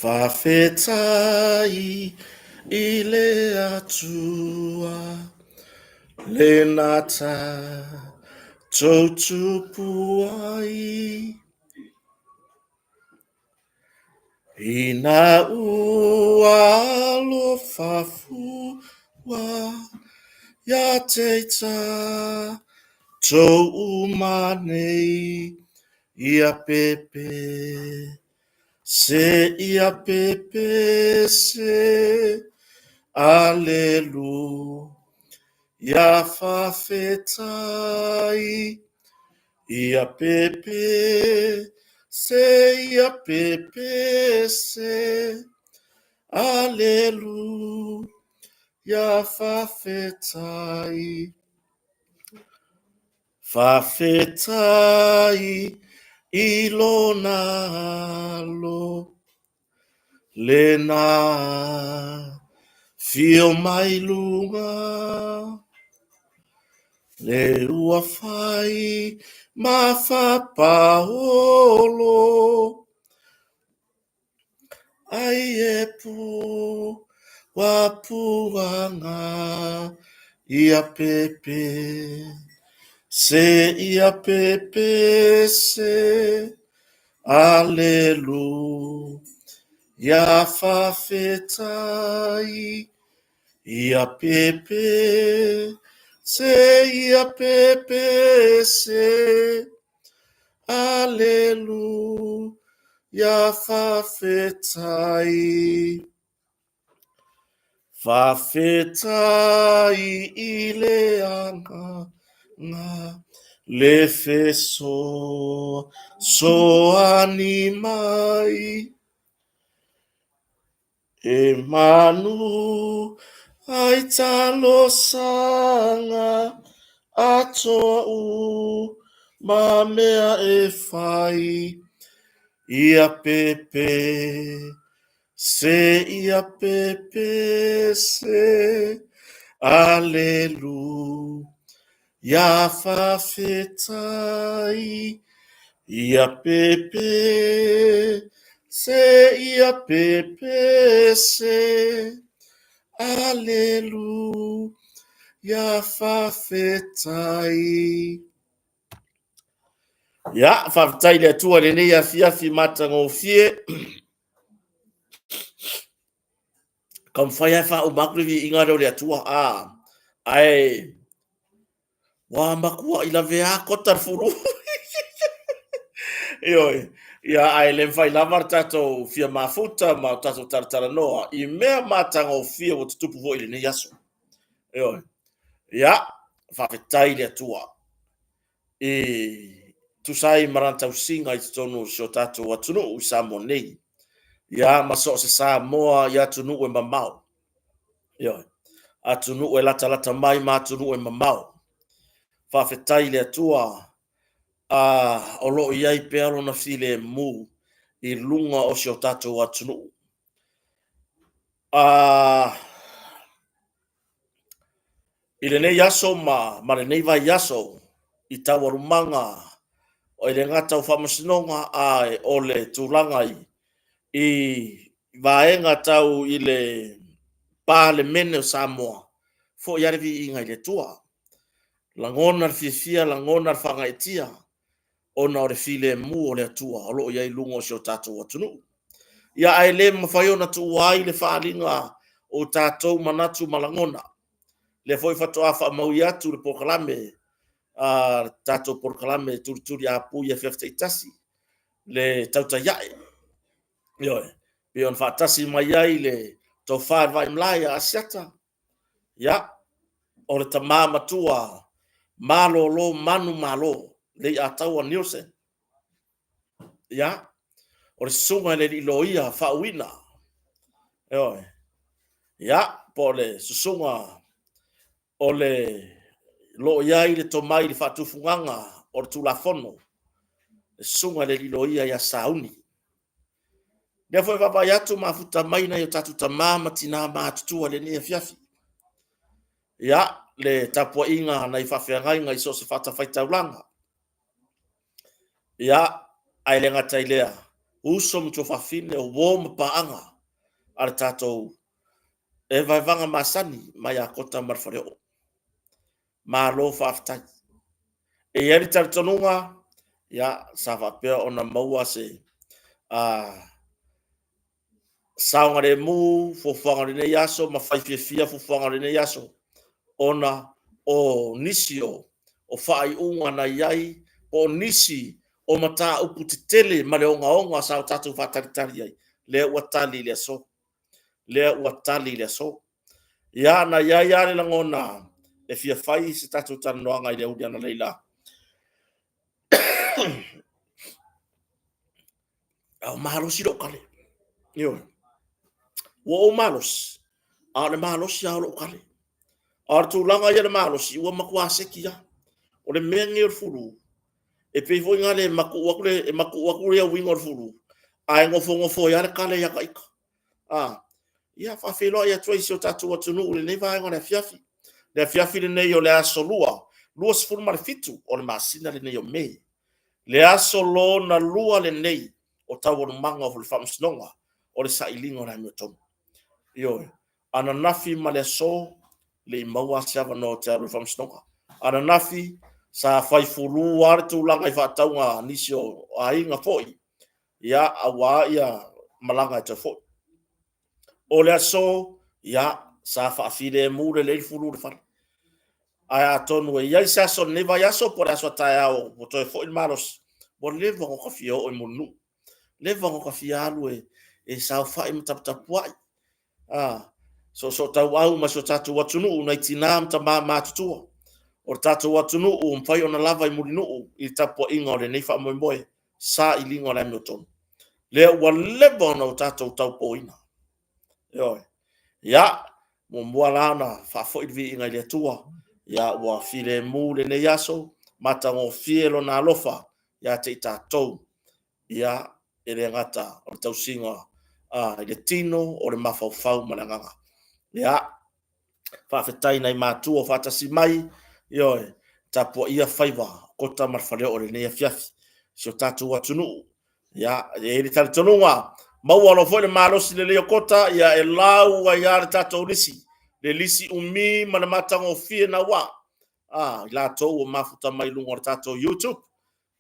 Faafetai i le Atua le nata tou tupu ai. Ina ua alofa fua ia te tatou uma nei, ia pepe se ia pepe se Aleluia faafetai Ia pepe se ia pepe se Aleluia faafetai Faafetai i lona alo Lena fio mai luga Le ua fai ma fapaolo Ai e puapuaga ia pepe se ia pepe se Aleluia faafetai Ia pepe se ia pepe se Aleluia faafetai Faafetai i le Agaga le fesoasoani mai E manu ai talosaga atoa uma mea e fai Ia pepe Se ia pepe se Aleluia faafetai Ia pepe se ia pepe se Aleluia faafetai Ia, faafetai i le Atua i lenei afiafi matagofie. Taumafai lava e faauma atu le viiga lea o le Atua, a, ae ua matuai lavea kota le fulu. Ioe, ia, ae le mafai lava le tatou fia mafuta ma o tatou talatalanoa i mea matagofie ua tutupu foi i lenei aso. Ioe, ia, faafetai i le Atua. E tusa ai ma lana tausiga i totonu o si o tatou atunuu i Samoa nei, ia ma so o se Samoa i atunuu e mamao. Ioe, atunuu e latalata mai ma atunuu e mamao. Faafetai i le Atua a o lo o i ai pea lona filemu i luga o si o tatou atunuu. A I lenei aso ma, ma lenei vaiaso i taualumaga e le gata o faamasinoga ae o le tulaga i, i vaega tau i le Palemene o Samoa, foi lava le viiga i le Atua. Lagona le fiafia, lagona le faagaeetia ona o le filemu o le Atua o lo o i ai i luga o si o tatou atunuu. Ia ae le mafai ona tuua ai le faaaliga o tatou manatu ma lagona. Lea foi faatoa faamaui atu le polokalame a le tatou polokalame tulituli apu i afiafi taitasi le tautai ae. Ioe, pei ona faatasi mai ai le tofa i le Vaaimalae ia Asiata, ia, o le tama matua malolo manu malo, Leiataua Nielsen. Ia, o le susuga i le alii loia faauuina. Ioe. Ia, po o le susuga o le lo o i ai le tomai i le faatufugaga o le Tulafono, le susuga i le alii loia ia Sauni. Lea foi vaavaai atu mafuta mai nai o tatou tama ma tina matutua i lenei afiafi. Ia, le tapuaiga a nai faafeagaiga i so o se fatafaitaulaga. Ia, ae le gata i lea, Uso ma tuafafine, o uo ma paaga a le tatou e vaevaga masani mai ia Kota ma le Faleoo. Malo faafetai. E i ai le talitonuga, ia, sa faapea ona maua se saogalemu fuafuaga o lenei aso ma fai fiafia fuafuaga o lenei aso, ona o nisi o faaiuga na i ai, po o nisi o mataupu tetele ma le ogaoga sa o tatou faatalitali ai, lea ua tali i le aso. Lea ua tali i le aso. Ia, na i ai lava le lagona e fia fai se tatou talanoaga i le aoauli analeila, a ua malosi lou kale. Ioe. Ua ou malosi, a o le malosi lava o lou kale. A o le tulaga ia o le malosi, ua matua seki lava. O le mea lenei o le fulu, e pei foi lena e matuu atu le, e matuu atu le uiga o le fulu, ae nofonofo ai lava le kale ia ita. A, ia faafeiloai atu ai i si o tatou atunuu i lenei vaega o le afiafi. Le afiafi lenei o le aso Lua, 27 o le masina lenei o Me. Le aso lona lua lenei o taualumaga o le Faamasinoga o le sailiga o le amiotonu. Ioe, ananafi ma le aso, le i maua se avanoa ou te alu i le Faamasinoga. Ananafi sa fai fulu lava le tulaga i faatauga a nisi o aiga foi, ia, aua ia malaga e toe foi. O le aso, ia, sa faafilemu lelei le fulu i le fale. Ae atonu e i ai se aso o lenei vaiaso po o le aso a taeao ua toe foi le malosi, ua leva ona ota fia oo i Mulinuu, leva ona ota fia alu e saofai ma taputapuai, soosootauau ma si o tatou atunuu, nai tina ma tama matutua o le tatou atunuu ua mafai ona lava i Mulinuu i le tapuaiga o lenei faamoemoe, sailiga o le amiotonu, lea ua leva ona o tatou taupoina. Ioe. Ia, muamua la ona faafoi le viiga i le Atua, ia ua filemu lenei aso, matagofie lona alofa ia te i tatou. Ia, e le gata o le tausiga i le tino, o le mafaufau ma le agaga. Ia, faafetai i nai matua o faatasi mai, ioe, tapuaia faiva o Kota ma le Faleoo i lenei afiafi, si o tatou atunuu. Ia, e i ai le talitonuga, maua loa foi le malosi lelei o Kota, ia e lau ai lava le tatou lisi, le lisi umi ma le matagofie naua, i latou ua mafuta mai i luga o le tatou YouTube,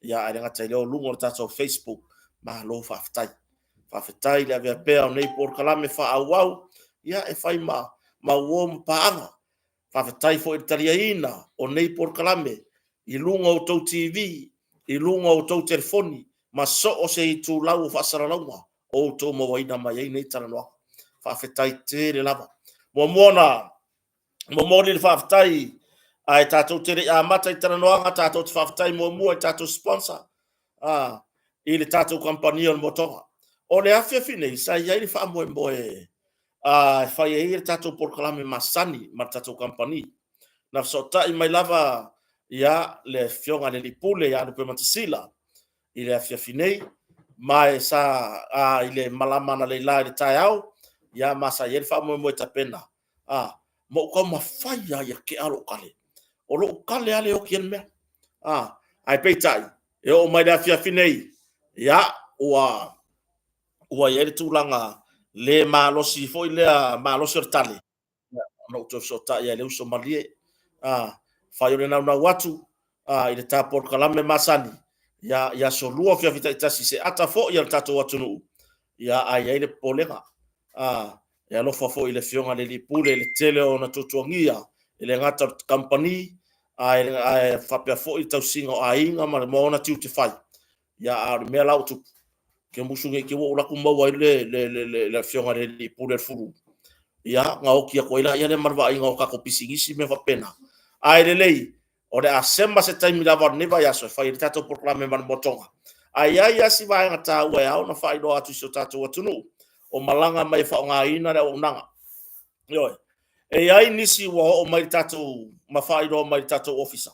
ia, ae le gata i lea o luga o le tatou Facebook. Malo faafetai. Faafetai le avea pea o nei polokalame faaauau, ia, e fai ma uo ma paaga. Faafetai foi i le taliaina o nei polokalame i luga o outou TV, i luga o outou telefoni ma so o se itulau o faasalalauga o outou mauaina mai ai nei talanoaga. Faafetai tele lava. Muamua ona momoli le faafetai ae tatou te le i amata i talanoaga, tatou te faafetai muamua i tatou sponsor i le tatou kamupani o le Motoga. O le afiafi nei sa i ai le faamoemoe e fai ai le tatou polokalame masani ma le tatou kamupani. Na fesootai mai lava ia le afioga i le Alii Pule ia Lupematasila i le afiafi nei, ma e sa i le malama analeila i le taeao, ia ma sa i ai le faamoemoe tapena, ma ou taumafai lava ia tea lou kale. O lou kale lava lea e oti ai le mea. Ae peitai, e oo mai le afiafi nei, ia, ua i ai le tulaga le malosi foi lea, malosi o le tale, ona ou toe fesootai ai i le uso malie. Fai o le naunau atu i le ta polokalame masani, ia, i aso Lua afiafi taitasi, se ata foi a le tatou atunuu, ia, ae i ai le popolega. E alofa foi i le Afioga i le Alii Pule i le tele o ona tuatuagia, e le gata o le kamupani, ae faapea foi le tausiga o aiga ma ona tiute fai. Ia, a o le mea la ua tupu, ke musu nei te i ua ou alu atu maua ai le Afioga i le Alii Pule o le Fulu, ia, ona oti atu ai lea ma le vaaiga o tatou pisinisi ma mea faapena. Ae lelei, o le a sema se taimi lava o lenei vaiaso e fai ai le tatou polokalame ma le motoga. Ae i ai lava si vaega taua e ao ona faailoa atu i si o tatou atunuu o malaga mai e faaaogaina le auaunaga. Ioe. E i ai nisi ua oo mai le tatou ma faailoa mai i le tatou ofisa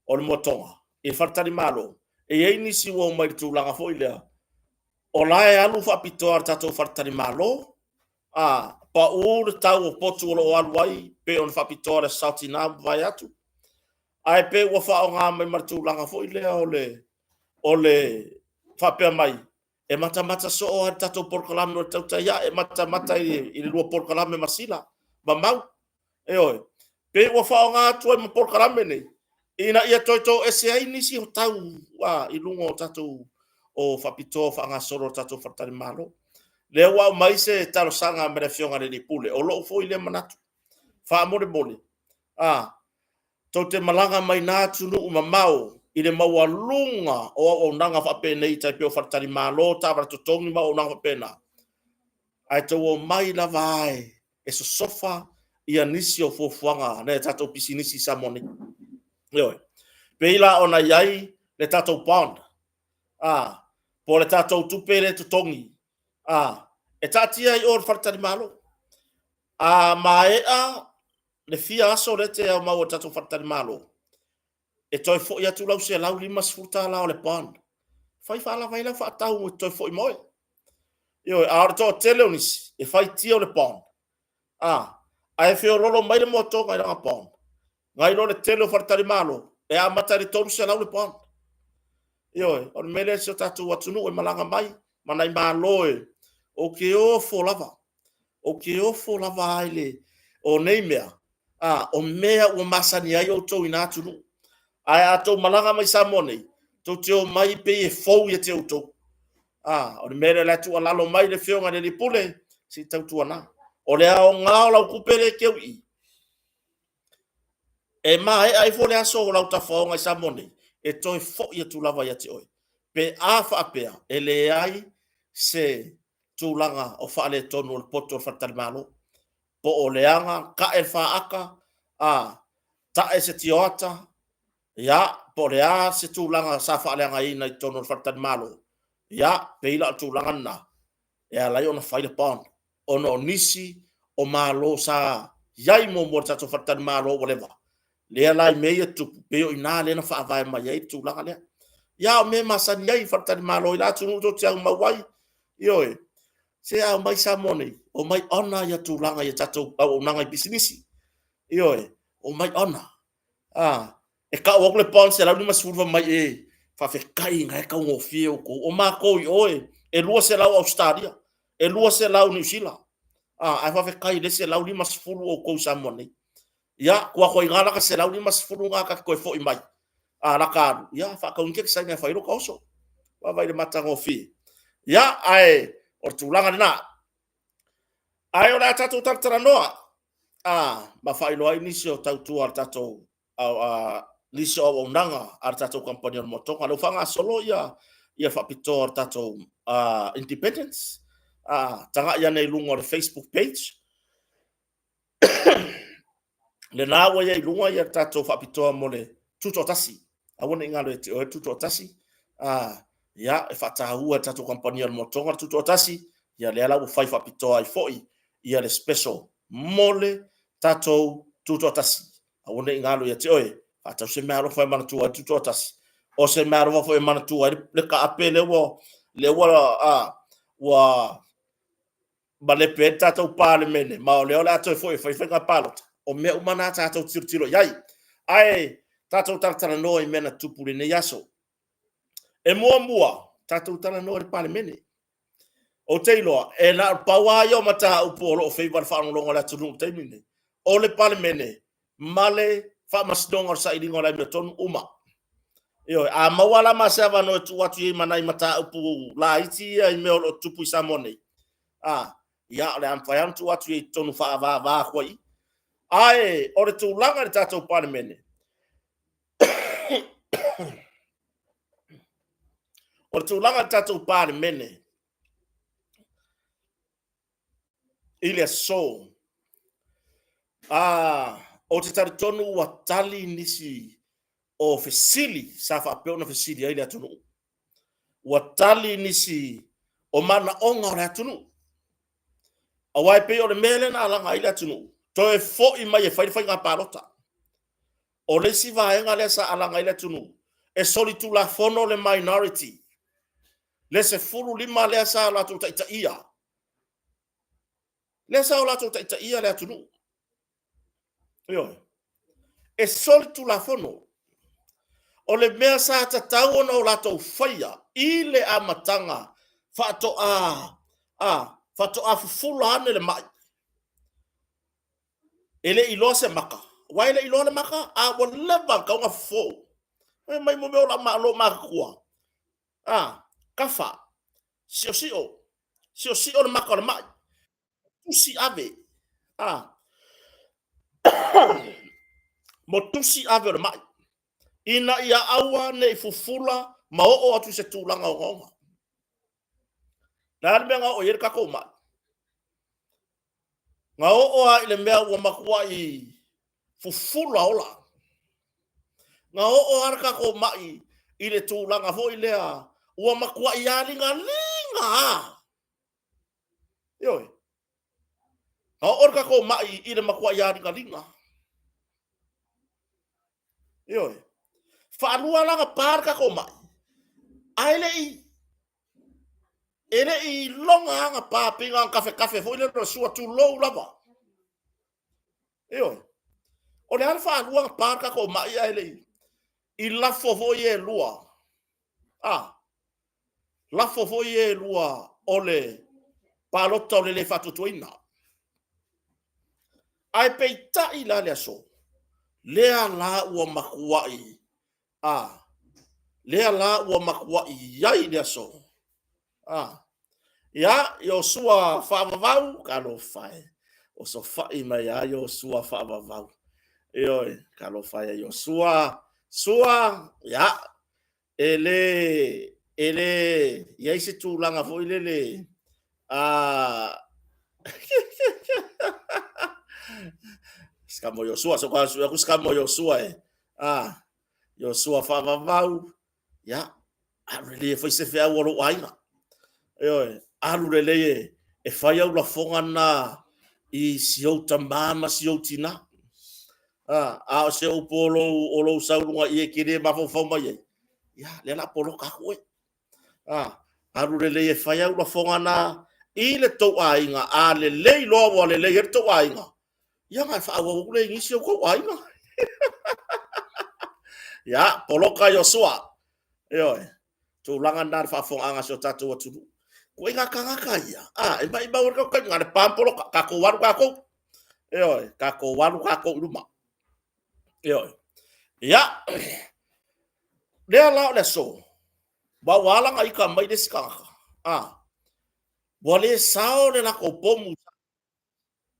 o le motoga i le faletalimalo, e i ai nisi ua omai i le tulaga foi lea, o la e alu faapitoa le tatou faletalimalo, a pau le tau o potu o lo o alu ai, pei ona faapitoa le Aso Sa o Tina ua mavae atu, ae pei ua faaaoga mai ma le tulaga foi lea o le faapea mai. E matamata soo lava i le tatou polokalame o le tautai ae, e matamata i le lua polokalame ma Sila ma Mau. Ioe. Pe ua faaaoga atu ai ma polokalame nei, ina ia toe toese ai nisi o tau i luga o tatou o faapitoa o faagasolo o tatou faletalimalo. Lea ua aumai se talosaga mai le Afioga i le Alii Pule, o lou foi lea manatu. Faamolemole, tou te malaga mai na atunuu mamao i le maualuga o auaunaga faapenei tai pei o faletalimalo, taavale totogi ma auaunaga faapena, ae tou omai lava e sosofa ia nisi o fuafuaga a nai a tatou pisinisi i Samoa nei. Ioe. Pei la ona i ai le tatou bond, po o le tatou tupe lea e totogi, e taatia i o i le faletalimalo. A maea le fia aso lea e te aumau ai i le tatou faletalimalo, e toe foi atu lau $150 o le bond, fai faalava ai lau faatau e toe foi ma oe. Ioe, a o le toatele o nisi, e faitio i le bond, ae feololo mai le moatoga i lana bond, nai lo le tele o faletalimalo, e amata i le $300 le bond. Ioe, o le mea lea si o tatou atunuu e malaga mai ma nai malo e, ou te ofo lava, ou te ofo lava i le, o nei mea, o mea ua masani ai outou i na atunuu. Ae a outou malaga mai i Samoa nei, tou te omai pei e fou ia te outou. O le mea lea o le a tuualalo mai le Afioga i le Alii Pule, se i tautuana. O le aoga o lau tupe lea e teu i i, e maea ifo le aso o lau tafaoga i Samoa nei, e toe foi atu lava ia te oe, pe a faapea e leai se tulaga o faaletonu o le poto o le faletalimalo, po o leaga, tae le faata, tae se tioata, ia, po o le a se tulaga sa faaleagaina i totonu o le faletalimalo, ia, pei la o le tulaga lena e ala ai ona fai le bond, ona o nisi o malo sa i ai muamua i le tatou faletalimalo ua leva, lea la i mea ia tutupu, pei o i ina lea na faavae mai ai le tulaga lea. Ia, o mea e masani ai i faletalimalo i la atunuu tou te aumau ai, ioe, se a omai Samoa nei, omai honour ia tulaga i tatou auaunaga i pisinisi. Ioe, omai honour. E tau atu le pound 150 fai mai e faafetai na e taugofie outou. O matou i o e 200 Ausetalia, e 200 Niu Sila. Ae faafetai i le 150 outou i Samoa nei. Ia, tuu atu ai i ina la ta 150 lena ta te toe foi mai. A lata alu, ia faatau ina saina e fai ai lota oso. Vaavaai i le matagofie. Ia, ae o le tulaga lena. Ae o le a tatou talatalanoa ma faailoa ai nisi o tautua a le tatou nisi o auaunaga a le tatou kamupani o le Motoga. Lea ua faagasolo ia faapitoa o le tatou Independence. Tagai ane i luga o le Facebook page. Lena ua i ai i luga ia le tatou faapitoa mo le tutoatasi. Aua ne i galo ia te oe le tutoatasi. Ia, e faataua e le tatou kamupani o le Motoga le tutoatasi. Ia lea la ua fai faapitoa ai foi ia le special mo le tatou tutoatasi. Aua ne i galo ia te oe, faatau se meaalofa e manatua ai le tutoatasi. O se meaalofa foi e manatua ai le taape lea ua, lea ua, a, ua malepe ai le tatou Palemene, ma o lea o le a toe foi e fai faiga palota. O mea uma na tatou te tilotilo i ai. Ae tatou talatalanoa i mea na tutupu i lenei aso. E muamua, tatou talanoa i le Palemene. Ou te iloa, e na o le pau lava ia o mataupu o lo o feiva le faalogologo a le atunuu i le taimi lenei, o le Palemene ma le Faamasinoga o le Sailiga o le Amiotonu uma. Ioe, a maua la ma se avanoa e tuu atu i ai ma nai mataupu laiti ia i mea o lo o tutupu i Samoa nei, a, ia, o le a mafai lava ona tuu atu i ai i totonu faaavava atu ai i. Ae o le tulaga i le tatou Palemene, o le tulaga i le tatou Palemene i le aso, ou te talitonu ua tali nisi o fesili sa faapea ona fesili ai le atunuu. Ua tali nisi o manaoga o le atunuu. Aua e pei o le mea lea na alaga ai le atunuu, toe foi mai e fai le faiga palota. O le isi vaega lea sa alaga ai le atunuu, e solitulafono le minority, le 15 lea sa latou taitaia, lea sa o latou taitaia le atunuu. Ioe. E solitulafono. O le mea sa tatau ona o latou faia i le amataga Faatoa, a, faatoa fufula ane le mai. E le i iloa se maka. Aua e le i iloa le maka, a ua leva ona tatau ona fofo. Fai mai mo mea o lau loomatutua. A, kafa, siosio, siosio le maka o le mai. Tusi ave, a, mo tusi ave o le mai. Ina ia aua ne i fufula ma oo atu i se tulaga ogaoga. O le a le mea na oo i ai le tatou mai? Na oo lava i le mea ua matuai fufula ola. Na oo lava le tatou mai i le tulaga foi lea ua matuai aligaliga lava. Ioe. Na oo le tatou mai i le matuai aligaliga. Ioe. Faalua la ona pa le tatou mai, ae le i E le i iloga lava ona pa pei na ona tafetafe foi lea o le sua, tulou lava. Ioe. O le a le faalua ona pa le tatou mai ae le i i lafo foi ia e lua. A, lafo foi ia e lua o le palota o le le faatuatuaina. Ae peitai la le aso, lea la ua matuai A, lea la ua matuai i ai le aso. A, ia, Iosua faavavau, talofa e, osofai mai lava Iosua faavavau. Ioe, talofa e ia Iosua, Sua, ia, e le, e le i ai se tulaga foi lele, a, Sikamo Iosua, so ka sui aku sikamo Iosua e. A, Iosua faavavau, ia, alu lelei e fai se feau a lou aiga. Ioe, alu lelei e, e fai au lafoga na i si ou tamā ma si ou tinā. A, a o se upu o lou, o lou sau luga i e te le mafaufau mai ai, ia, lea la poloka atu oe. A, alu lelei e fai au lafoga na i le tou aiga, a lelei loa ua lelei ai le tou aiga, ia ona e faaauau atu lea i nisi o tou aiga. Ia, poloka Iosua. Ioe, tulaga lena le faafofogaaga a si o tatou atunuu. Ituaiga tagata ia, a, e maimau ai le taimi, na o le pa ma poloka, tatou alu tatou. Ioe, tatou alu tatou i luma. Ioe. Ia, lea la o le aso, ma ua ala ona ita mai le isi tagata, a, ua le sao le latou pomu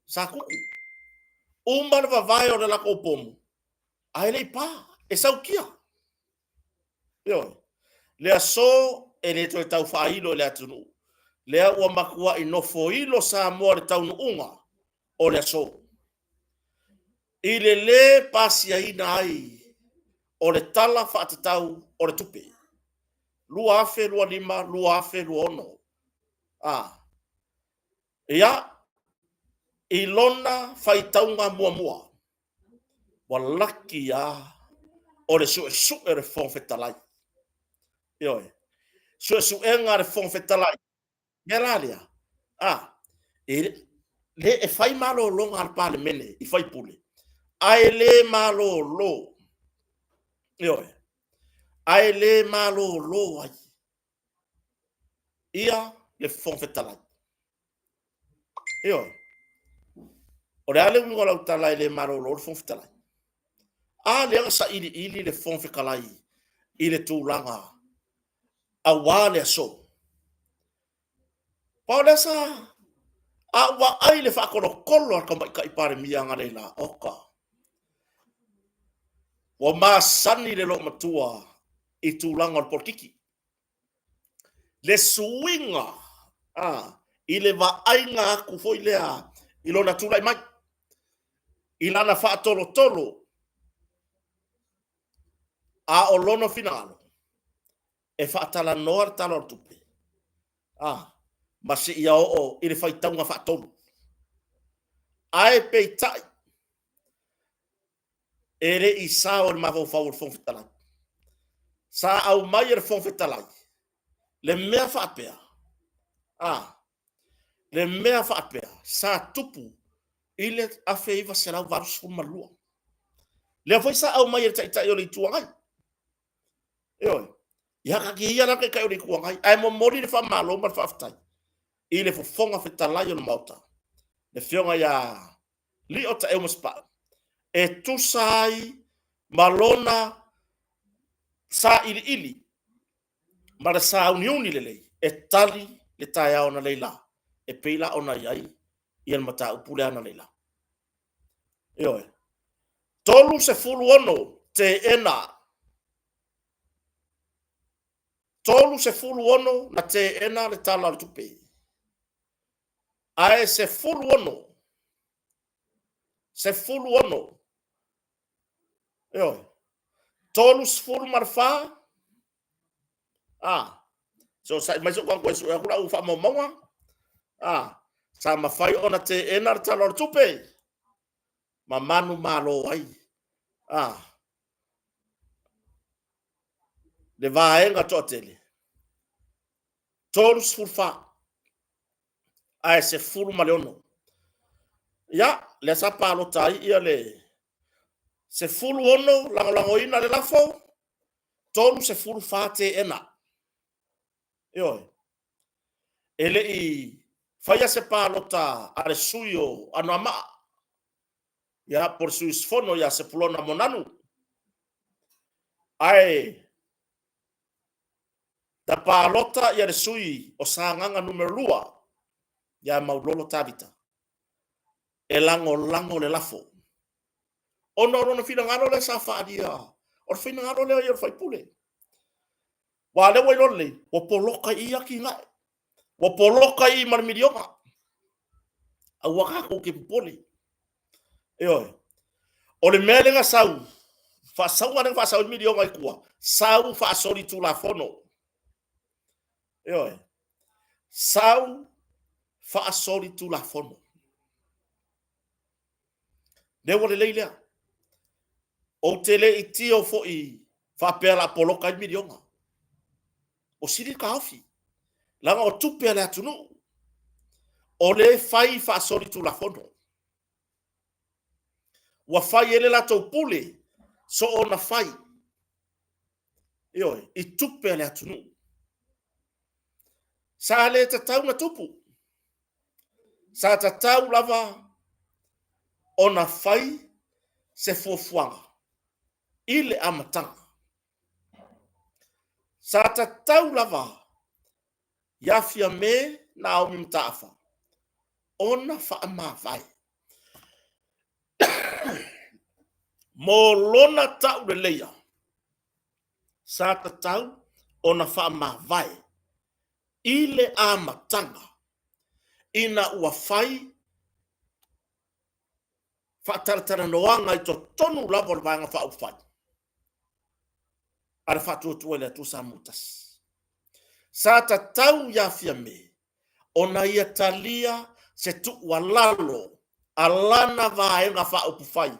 sa tupu. Uma le vavae o le latou pomu, ae le i pa, e saukia. Ioe. Le aso e le toe tau faailo i le atunuu. Lea ua matuai nofoilo Samoa i le taunuuga o le aso. I le lē pasiaina ai o le Tala Faatatau o le Tupe 2025/2026. A. Ia, i lona faitauga muamua, ua laki lava o le suesue o le Fofoga Fetalai. Ioe. Suesuega a le Fofoga Fetalai. Mea la lea, a, e le e fai malologa a le Palemene i faipule, ae le malolo. Ioe. Ae le malolo ai ia le Fofoga Fetalai. Ioe. O le a le uiga o lau tala e le malolo le Fofoga Fetalai? A lea na sailiili le Fofoga Fetalai i le tulaga aua le aso. Pau lea sa a ou vaai i le faatolotolo a le Tamaitai Palemia analeila, oka, ua masani le loomatua i tulaga o le polokiki. Le suiga a, i le vaaiga atu foi lea i lona tulai mai, i lana faatolotolo, a o lona finagalo e faatalanoa le Tala o le Tupe, a, ma seia oo i le faitauga faatolu. Ae peitai, e le i sao i le mafaufau o le Fofoga Fetalai. Sa aumai e le Fofoga Fetalai le mea faapea, a, le mea faapea sa tupu i le 1982. Lea foi sa aumai e le Taitai o le Itu Agai. Ioe. Ia taatia ia la le Taitai o le Itu Agai, ae momoli le faamalo ma le faafetai i le Fofoga Fetalai o le Maota, le Afioga ia Lio Taeu Masepau, e tusa ai ma lona sailiili ma le sauniuni lelei e tali le taeao analeila e pei la ona i ai ia le mataupu lea analeila. Ioe. 36 teena, 36 na teena le Tala o le Tupe, ae 16, 16, ioe, 34, a, so sai mai sou tagata e sue atu lau faamaumauga, a, sa mafai ona teena le Tala o le Tupe ma manumalo ai, a, le vaega toatele, 34 ae 16. Ia, lea sa palota ai ia le 16 lagolagoina le lafo, 34 teena. Ioe. E le i faia se palota a le sui o Anoamaa, ia po o le sui usufono ia Sepulona Moananu, ae na palota ia le sui o Sagaga Nu.2 ia Maulolo Tavita e lagolago le lafo, ona o lona finagalo lea sa faaalia, o le finagalo lea ia o le faipule. Aua o lea ua iloa lelei, ua poloka i i atinae, ua poloka i i ma le miliona. Aua tatou te popole. Ioe. O le mea lea na sau, faasauga lea na faasau ai le miliona i tua, sau faasolitulafono. Ioe. Sau faasolitulafono. Lea ua lelei lea. Ou te le i tio foi faapea o le a poloka ai le miliona. Ua sili le taofi, leaga o tupe a le atunuu, o lea e fai faasolitulafono. Ua fai ai le latou pule soona fai, ioe, i tupe a le atunuu. Sa le tatau ona tupu, sa tatau lava ona fai se fuafuaga i le amataga. Sa tatau lava ia Fiame Naomi Mataafa ona faamavae mo lona tauleleia, sa tatau ona faamavae i le amataga ina ua fai faatalatalanoaga i totonu lava o le Vaega Faaupufai a le Faatuatua i le Atua Samoa Tasi. Sa tatau ia Fiame ona ia talia se tuualalo a lana Vaega Faaupufai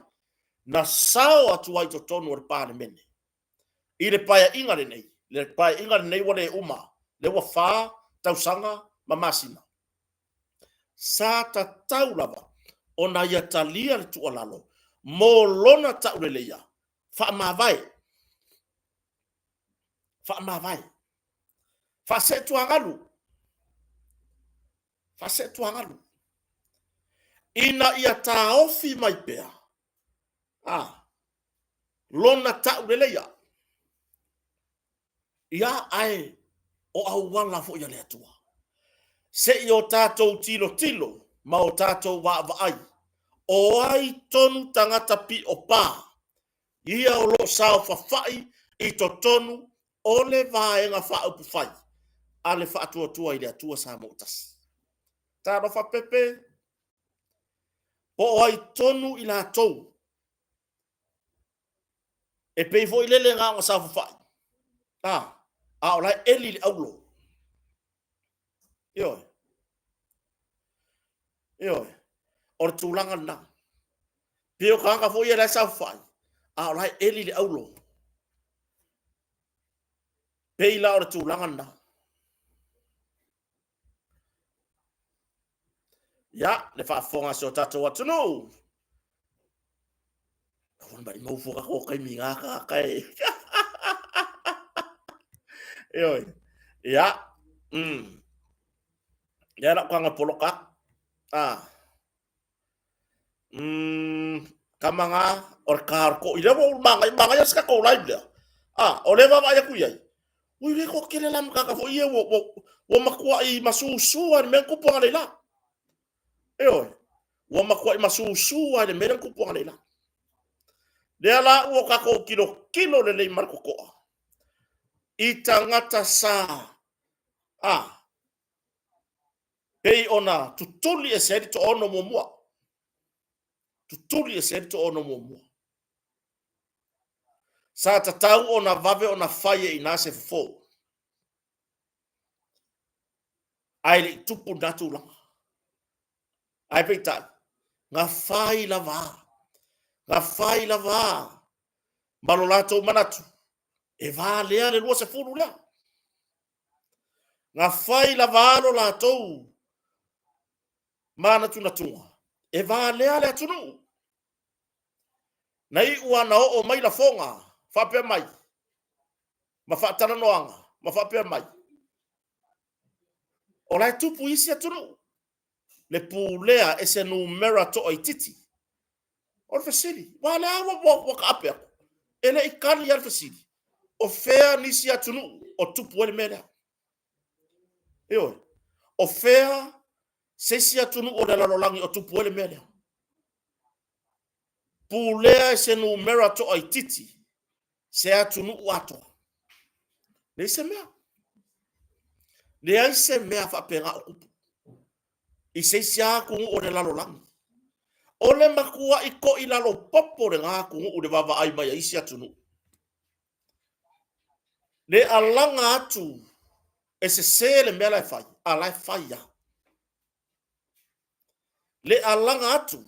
na sao atu ai i totonu o le Palemene i le Paeaiga lenei, le Paeaiga lenei ua le uma, lea ua 4 tausaga ma masina. Sa tatau lava ona ia talia le tuualalo mo lona tauleleia, faamavae, faamavae, faaseetuagalu, faaseetuagalu, ina ia taofi mai pea a, lona tauleleia. Ia, ae o auala foi a le Atua. Se i o tatou tilotilo ma o tatou vaavaai, o ai tonu tagata piopā ia o lo o saofafai i totonu o le Vaega Faaupufai a le Faatuatua i le Atua Samoa Tasi. Talofa Pepe, po o ai tonu i latou E pei foi lele na ona saofafai, a, a o la e eli le auro. Ioe. Ioe. O le tulaga lena. Pei o tagata foi ia la e saofafai, a o la e eli le auro. Pei la o le tulaga lena. Ia, le faafofoga a si o tatou atunuu. Aua mai mau fua ka taimi i ngā tagata e. Ioe. Ia. Lea la kanga poloka. Ah. Kama ngā, o le kā o ko i lea ua manga, manga ia sika kou live lea. Ah, o le vava ai aku iai. Ui le ko kele la makaka fo ia ua ua ua makua i masusu a le mea kupu anga leila. Ioe. Ua makua i masusu a le mea kupu anga leila. Lea la ua kākou kilo kilo le lei male kokoa. I tangata sa. Ah, pei ona tutuli e se ai le toaono muamua. Tutuli e se ai le toaono muamua. Sa tatau ona vave ona fai e ina se fofo. Ae le i tupu lena tulaga. Ae peitai, na fai lava, na fai lava ma lo latou manatu, e valea le 20 lea. Na fai lava lo latou manatunatuga, e valea le atunuu. Na iu lava na oo mai lafoga faapea mai, ma faatalanoaga ma faapea mai, o la e tupu i isi atunuu le pulea e se numera toaitiiti. O le fesili, aua o lea ua, ua taape atu, e le i tali lava le fesili, o fea nisi atunuu o tupu ai le mea lea? Ioe, o fea se isi atunuu o le lalolagi o tupu ai le mea lea? Pulea e se numera toaitiiti se atunuu atoa. Leai se mea. Leai se mea faapena o tupu i se isi atunuu o le lalolagi. O le matuai toilalo popo lena atunuu i le vaavaai mai a isi atunuu. Le alaga atu e sese le mea la e fai, a la e fai lava. Le alaga atu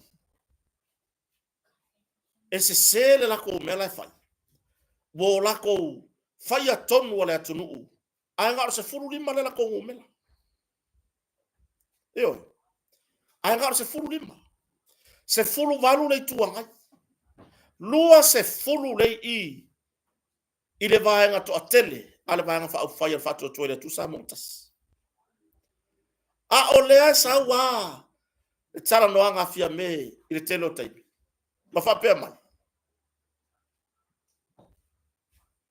e sese le latou mea la e fai, ua o latou faia tonu a le atunuu, ae na o le 15 le latou numera. Ioe. Ae na o le 15. 18 le Itu Agai. 20 le i i le vaega toatele a le Vaega Faaupufai a le Faatuatua i le Atua Samoa ua Tasi. A o lea e sau lava le talanoaga a Fiame i le tele o taimi, ma faapea mai,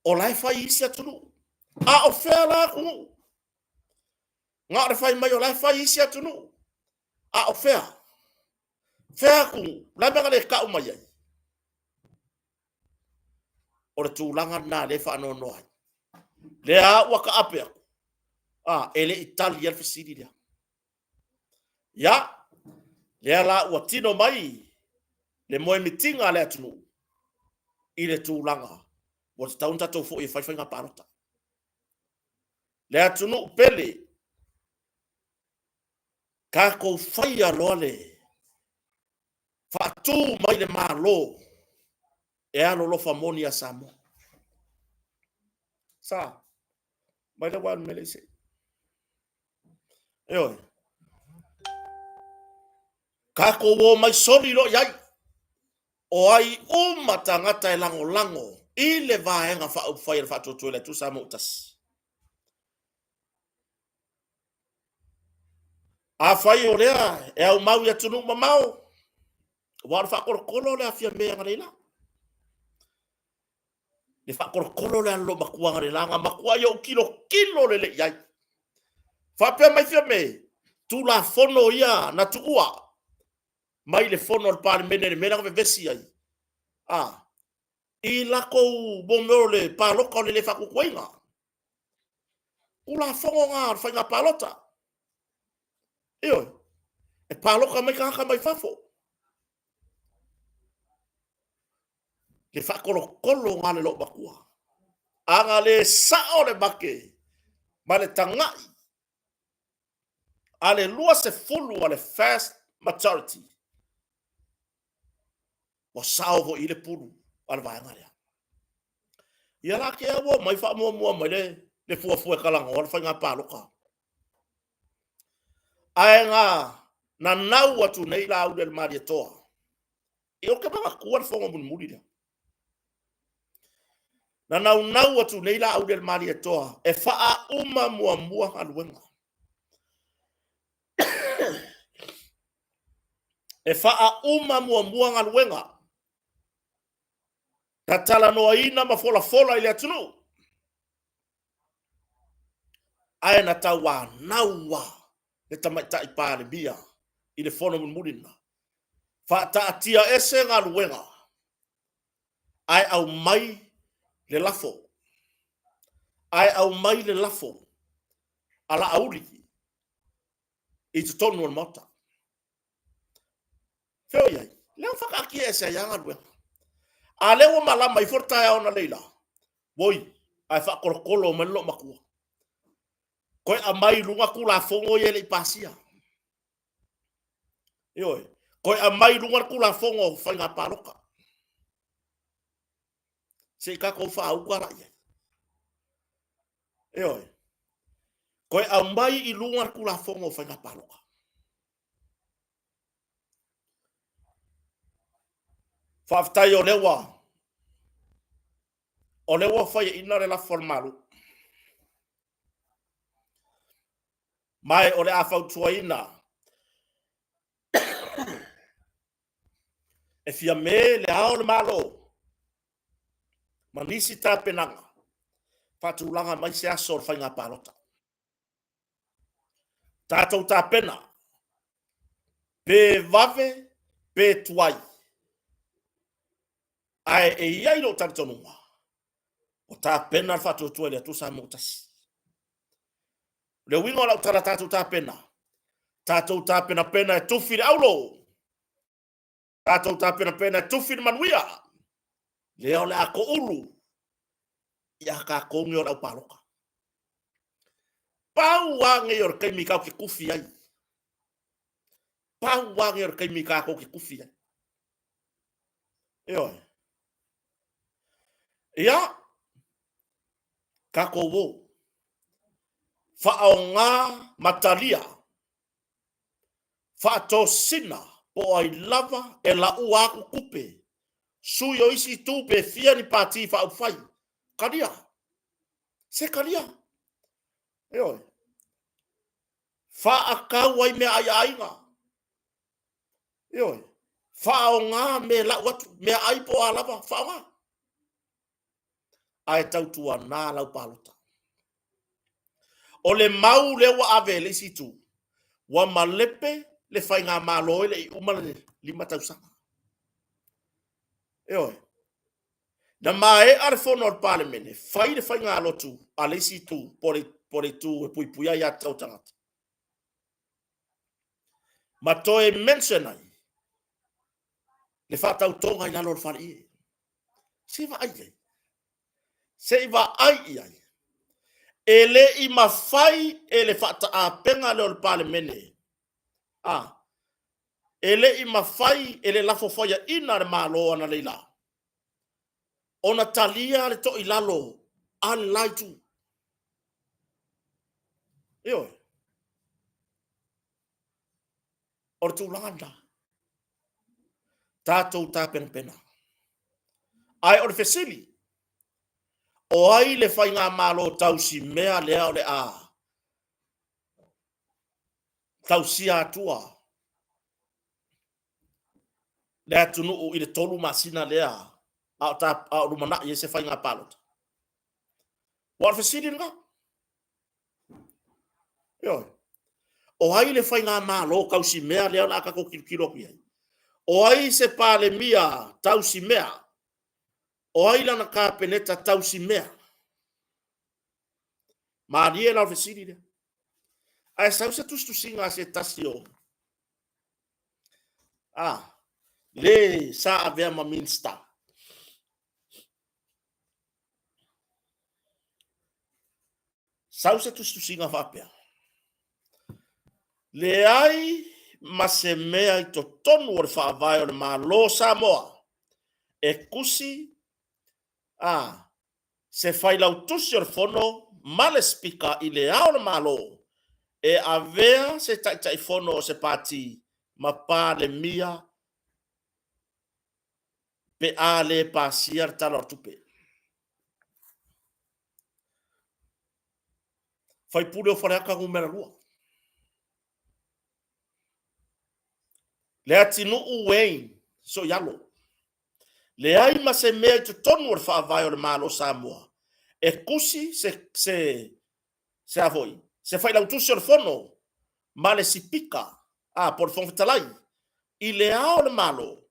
o la e fai i isi atunuu. A o fea la atunuu? Na o le fai mai o la e fai i isi atunuu. A o fea? Fea atunuu? O le a le mea na le tau mai ai? O le tulaga lena lea e faanoanoa ai. Lea ua taape atu, a, e le i tali ai le fesili lea. Ia, lea la ua tino mai le moemitiga a le atunuu i le tulaga ua tatau ona tatou foi e fai faiga palota. Le atunuu pele, tatou faia loa le faatu mai le Malo e alolofa moni ia Samoa. Sa, mai le uaea mele se. Ioe. Tatou o mai soli loa i ai. O ai uma tagata e lagolago i le Vaega Faaupufai a le Faatuatua i le Atua Samoa ua Tasi. Afai o lea e aumau i atunuu mamao, aua o le faakolokolo o le Fiame analeila. Le faakolokolo le lou matua analeila, na matuai ou tilotilo lelei i ai. Faapea mai Fiame, Tulafono ia na tuua mai le fono a le Palemene i le mea lea na vevesi ai. A, i latou mo mea o le palota o le le faatuatuaina. Tulafono na o le faiga palota. Ioe, e palota mai tagata mai fafo. Le faakolokolo na le lou matua. A na le sao le make ma le tagai a le 20 a le vast majority, ua sao foi i le pulu a le vaega lea. Ia la ke ua mai faamuamua mai le, le fuafua e talanoa le faiga palota. Ae na nanau atu nei Laauli a le Malietoa, ia ou te manatua le fono mulimuli lea. Na naunau atu nei Laaulialemalietoa e faauma muamua galuega. E faauma muamua galuega. Na talanoaina ma folafola i le atunuu. Ae na tauanau lava le tamaitai Palemia i le fono mulimuli lena. Faataatia ese galuega ae aumai le lafo, ae aumai le lafo a Laauli i totonu o le Maota. Fea o i ai? Lea ua faataatia ese ai lava galuega. A lea ua malama ifo le taeao analeila, woi, ae faatolotolo mai le loomatua. Toe aumai i luga Tulafono ia e le i pasia. Ioe, toe aumai i luga le Tulafono o Faiga Palota. Se i tatou faauta la i ai. Ioe, toe aumai i luga le Tulafono o Faiga Palota. Faafetai o lea ua o lea ua faiaina le lafo a le Malo. Ma o le a fautuaina e Fiame le Ao o le Malo ma nisi tapenaga faatulaga mai se aso o le faiga palota. Tatou tapena pe vave pe tuai. Ae e i ai lou talitonuga, ua tapena le faatuatua i le Atua Samoa tasi. O le uiga o lau tala tatou tapena, tatou tapenapena e tufi le aulo, tatou tapenapena e tufi le manuia, lea o le a toulu ia tatou nei o le aupalota. Pau lava nei o le taimi tatou te tufi ai. Pau lava nei o le taimi tatou te tufi ai. Ioe. Ia, tatou o. Faaaoga ma talia faatosina po o ai lava e laua atu tupe, sui o isi itu pe fia ni pati faaupufai. Talia. Se talia. Ioe. Faatau ai meaai a aiga. Ioe. Faaaoga me lau atu, meaai po o a lava, faaaoga. Ae tautuana lau palota. O le mau lea ua ave e le isi itu, ua malepe le faigamalo e le i uma le 5 tausaga. Ioe. Na maea le fono a le Palemene, fai le faigalotu a le isi itu, po o le itu e puipuia aia tatau a tagata. Ma toe mention ai le faatautoga i lalo o le faleie. Se i vaai i ai. Se i vaai i ai. E le i mafai e le faataapega lea o le Palemene, a, e le i mafai e le lafo faiaina a le Malo analeila ona talia le toilalo a le la itu. Ioe. O le tulaga lena. Tatou tapenapena. Ae o le fesili, o ai le faigamalo tausimea lea o le a tausia atua le atunuu i le 3 masina lea a o lumanai ai se faiga palota? Aua o le fesili lena. Ioe. O ai le faigamalo tausimea lea o le a tatou tilotilo atu i ai? O ai se Palemia tausimea? O ai lana Kapeneta tausimea? Malie la o le fesili lea. Ae sau se tusitusiga a se tasi o a le sa avea ma Minista. Sau se tusitusiga faapea, Leai ma se mea i totonu o le Faavae o le Malo o Samoa e tusi a se Failautusi o le Fono ma le Sipika i Le Ao o le Malo e avea se Taitaifono o se Pati ma Palemia pe a le pasia le Tala o le Tupe. Faipule o Faleata Nu.2. Leatinuu Wayne Soialo. Leai ma se mea i totonu o le faavae o le Malo o Samoa e tusi se, se, se a foi, se failautusi o le Fono ma le Sipika, a, po o le Fofoga Fetalai, i le Ao o le Malo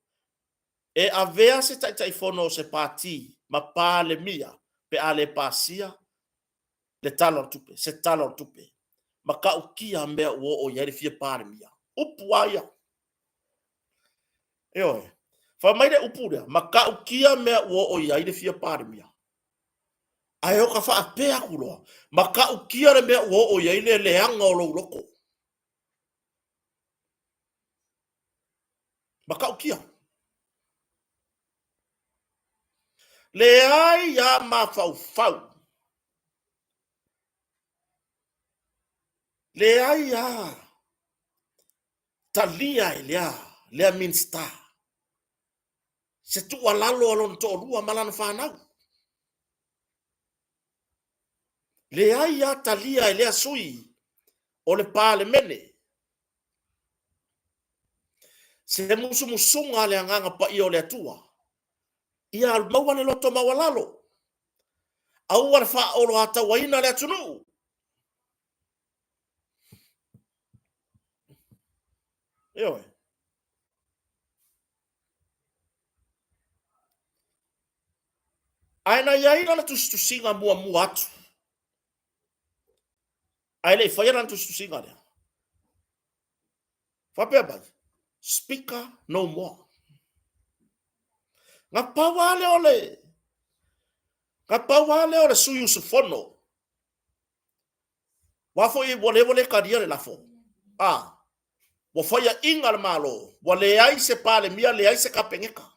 e avea se Taitaifono o se Pati ma Palemia pe a le pasia le Tala o le Tupe, se Tala o le Tupe. Matautia mea ua oo i ai le fia Palemia. Upu lava ia. Ioe. Fai mai le upu lea, matautia mea ua oo i ai le fia Palemia. Ae o ka faapea atu loa, matautia le mea ua oo i ai le leaga o lou loto. Matautia. Leai a mafaufau. Leai a talia e lea, lea Minisita se tuualalo a lona toalua ma lana fanau. Leai a talia e lea sui o le Palemene se musumusuga a le Agaga Paia o le Atua, ia maua le loto maualalo, aua le faaoloatauaina le atunuu. Ioe. Ae na i ai lana tusitusiga muamua atu, ae le i faia lana tusitusiga lea. Faapea mai, Speaker no more. Na pau lava lea o le na pau lava lea o le sui usufono. Aua foi ua le ua le talia le lafo. A, ua faiaina le Malo, ua leai se Palemia, leai se Kapeneta.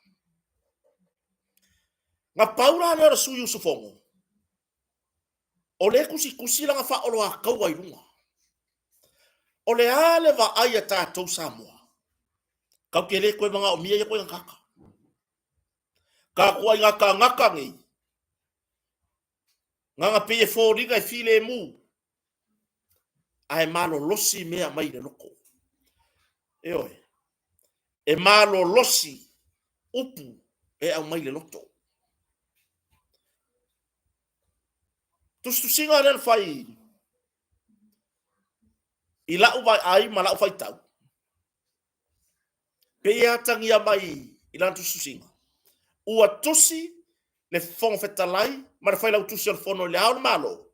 Na pau la lea o le sui usufono, o lea e tusitusi lana faaoloataua i luga. O le a le vaai a tatou Samoa? Tatou te le toe manaomia ia ituaiga tagata. Tatou ituaiga tagata nei, nana pei e foliga e filemu, ae malolosi mea mai le loto. Ioe, e malolosi upu e aumai le loto. Tusitusiga lea na fai i lau vaai ma lau faitau, pei e atagia mai i lana tusitusiga, ua tusi le Fofoga Fetalai ma le Failautusi o le Fono i Le Ao o le Malo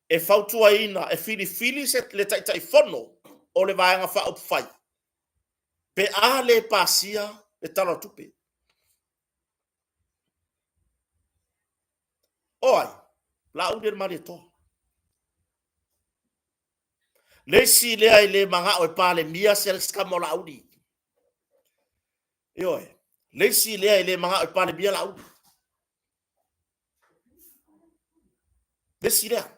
e fautuaina e filifili se, le Taitaifono o le Vaega Faaupufai pe a le pasia le Tala o le Tupe. O ai? Laauli le Malietoa. Le isi lea e le manao e Palemia se tama o Laauli. Ioe. Le isi lea e le manao e Palemia Laauli. Le isi lea.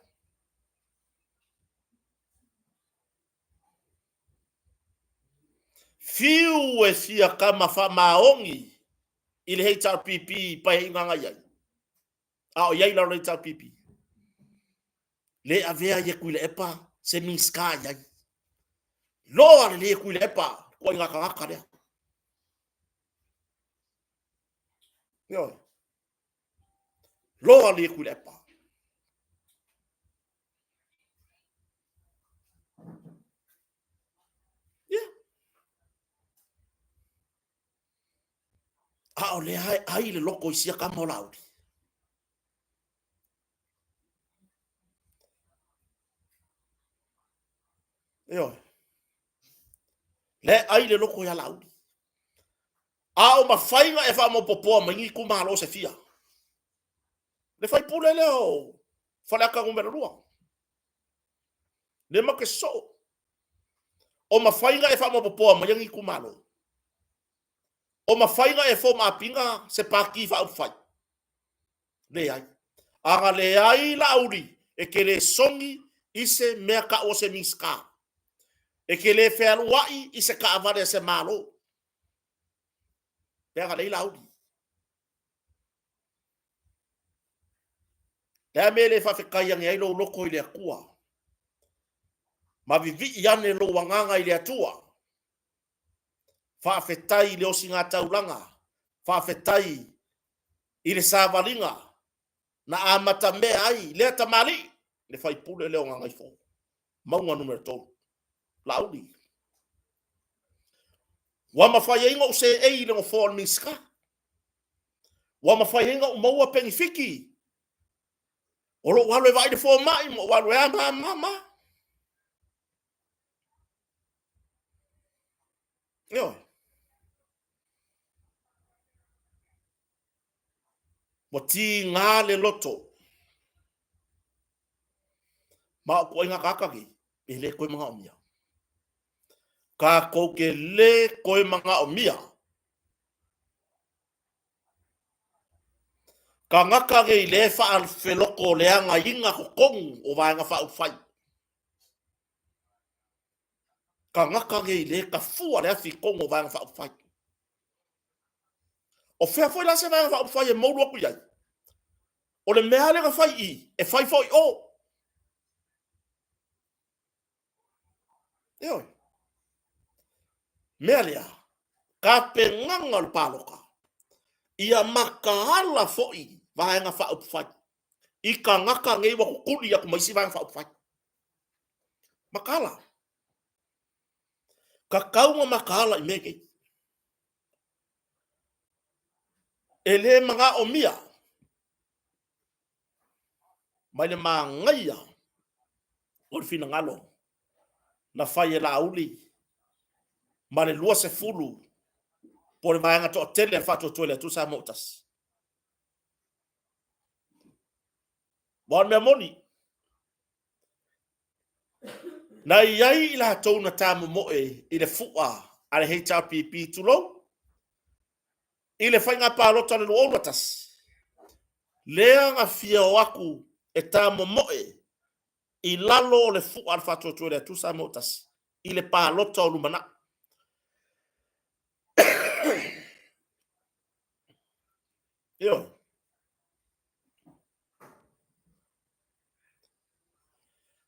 Fiu e fia kama faamaoni i le HRPP i paeaiga na i ai. A o i ai lalo le HRPP. Le avea ia Tuilaepa se Minisita i ai. Loa lelei e Tuilaepa ituaiga tagata lea. Ioe. Loa lelei e Tuilaepa. Ia. A o lea e ai le loko i sia kama o Laauli. Ioe. Lea e ai le loko ia Laauli. A o mafai na e faamopopoa mai ni itumalo se fia. Le faipule lea o Faleata Nu.2. Le matou te sosoo. O mafai na e faamaopoopoa maia ni itumalo. O mafai na e form up ina se Pati Faaupufai. Leai. A na leai Laauli, e te le sogi i se mea tau o se Minisita. E te le fealuai i se taavale a se Malo. Pe a na leai Laauli. Le a mea e le faafetai ane ai lou loto i le Atua? Ma vivii ane lou agaga i le Atua. Faafetai i le osiga taulaga, faafetai i le savaliga na amatamea ai lea tamalii, le faipule lea o Gagaifo, mauga numera 3, Laauli. Ua mafai ai ona ou seei i le nofoa o le Minisita. Ua mafai ai ona ou maua penefiti o lou alu e vaai le fomai ma ou alu e a ma ma ma. Ioe. Ua tiga le loto. Ma o ituaiga tagata nei, e le toe manaomia. Tatou te le toe manaomia. Tagata nei lea e faafeloto leagaina totonu o Vaega Faaupufai. Tagata nei lea e tafua le afi i totonu o Vaega Faaupufai. O fea foi la se Vaega Faaupufai e moulu atu i ai? O le mea lava lea na fai i i, e fai foi i o. Ioe. Mea lea, tapenaga o le palota, ia mataala foi Vaega Faaupufai i tagata nei ua tutuli atu ma isi Vaega Faaupufai. Mataala. Tatau ona mataala i mea nei. E le manaomia mai le manaia o le finagalo na fai e Laauli ma le 20 po o le vaega toatele a le Faatuatua i le Atua Samoa ua Tasi. Aua o le mea moni, na i ai i latou na tamomoe i le fua a le HRPP, tulou, i le faiga palota o le 2021, lea na fia o atu e tamomoe i lalo o le fua a le Faatuatua i le Atua Samoa ua Tasi i le palota o lumanai. Ioe.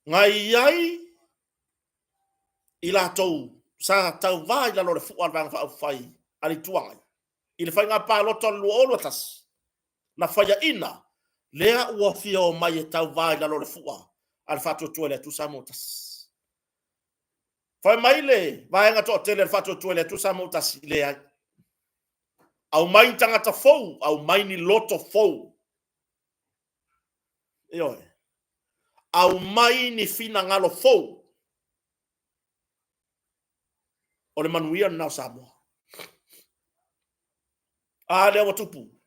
Na i ai i latou sa tauva i lalo o le fua a le Vaega Faaupufai a le Itu Agai i le faiga palota o le 2021, na faiaina lea ua fia omai e tauva i lalo o le fua a le Faatuatua i le Atua Samoa ua Tasi. Fai mai le vaega toatele a le Faatuatua i le Atua Samoa ua Tasi, leai. Aumai ni tagata fou, aumai ni loto fou. Ioe. Aumai ni finagalo fou. O le manuia lena o Samoa. A lea ua tupu.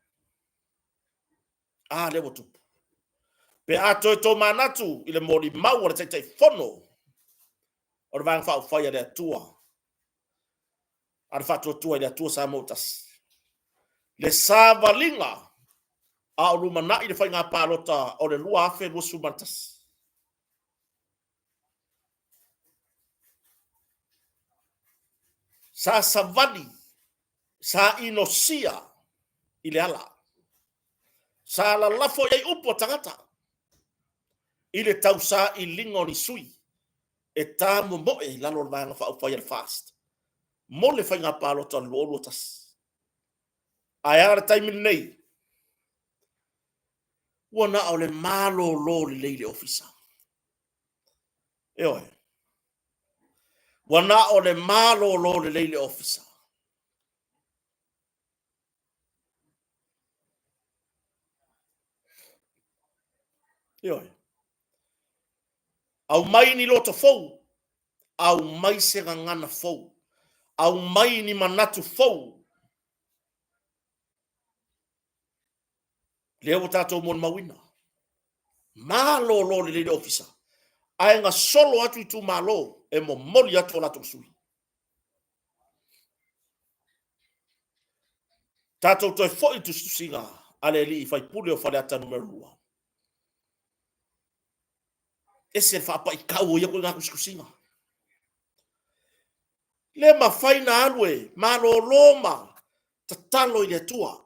A lea ua tupu. Pe a toe tomanatu i le molimau a le Taitaifono o le Vaega Faaupufai a le Atua, a le Faatuatua i le Atua Samoa ua Tasi, le savaliga a o lumanai le faiga palota o le 2021. Sa savali, sa inosia i le ala. Sa lalafo i ai upu a tagata i le tausailiga o ni sui e tamomoe i lalo o le Vaega Faaupufai a le FAST mo le faiga palota o le 2021. Ae a le taimi lenei? Ua na o le malolo lelei le ofisa. Ioe. Ua na o le malolo lelei le ofisa. Ioe. Aumai ni loto fou, aumai se gagana fou, aumai ni manatu fou. Lea ua tatou molimauina. Malolo lelei le ofisa, ae gasolo atu itumalo e momoli atu o latou sui. Tatou toe foi i tusitusiga a le alii faipule o Faleata Nu.2. Ese le faapaitau o ia ituaiga tusitusiga. Le mafai na alu e malolo ma tatalo i le Atua.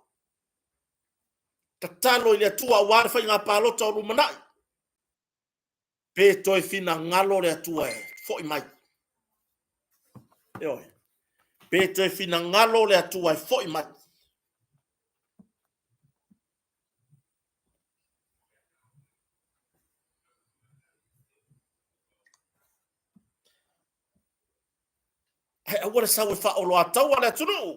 Tatalo i le Atua aua le faiga palota o lumanai. Pe toe finagalo le Atua e Fo'i mai. Ioe. Pe toe finagalo le Atua e fo'i mai. Ae aua le sau e faaoloataua le atunuu.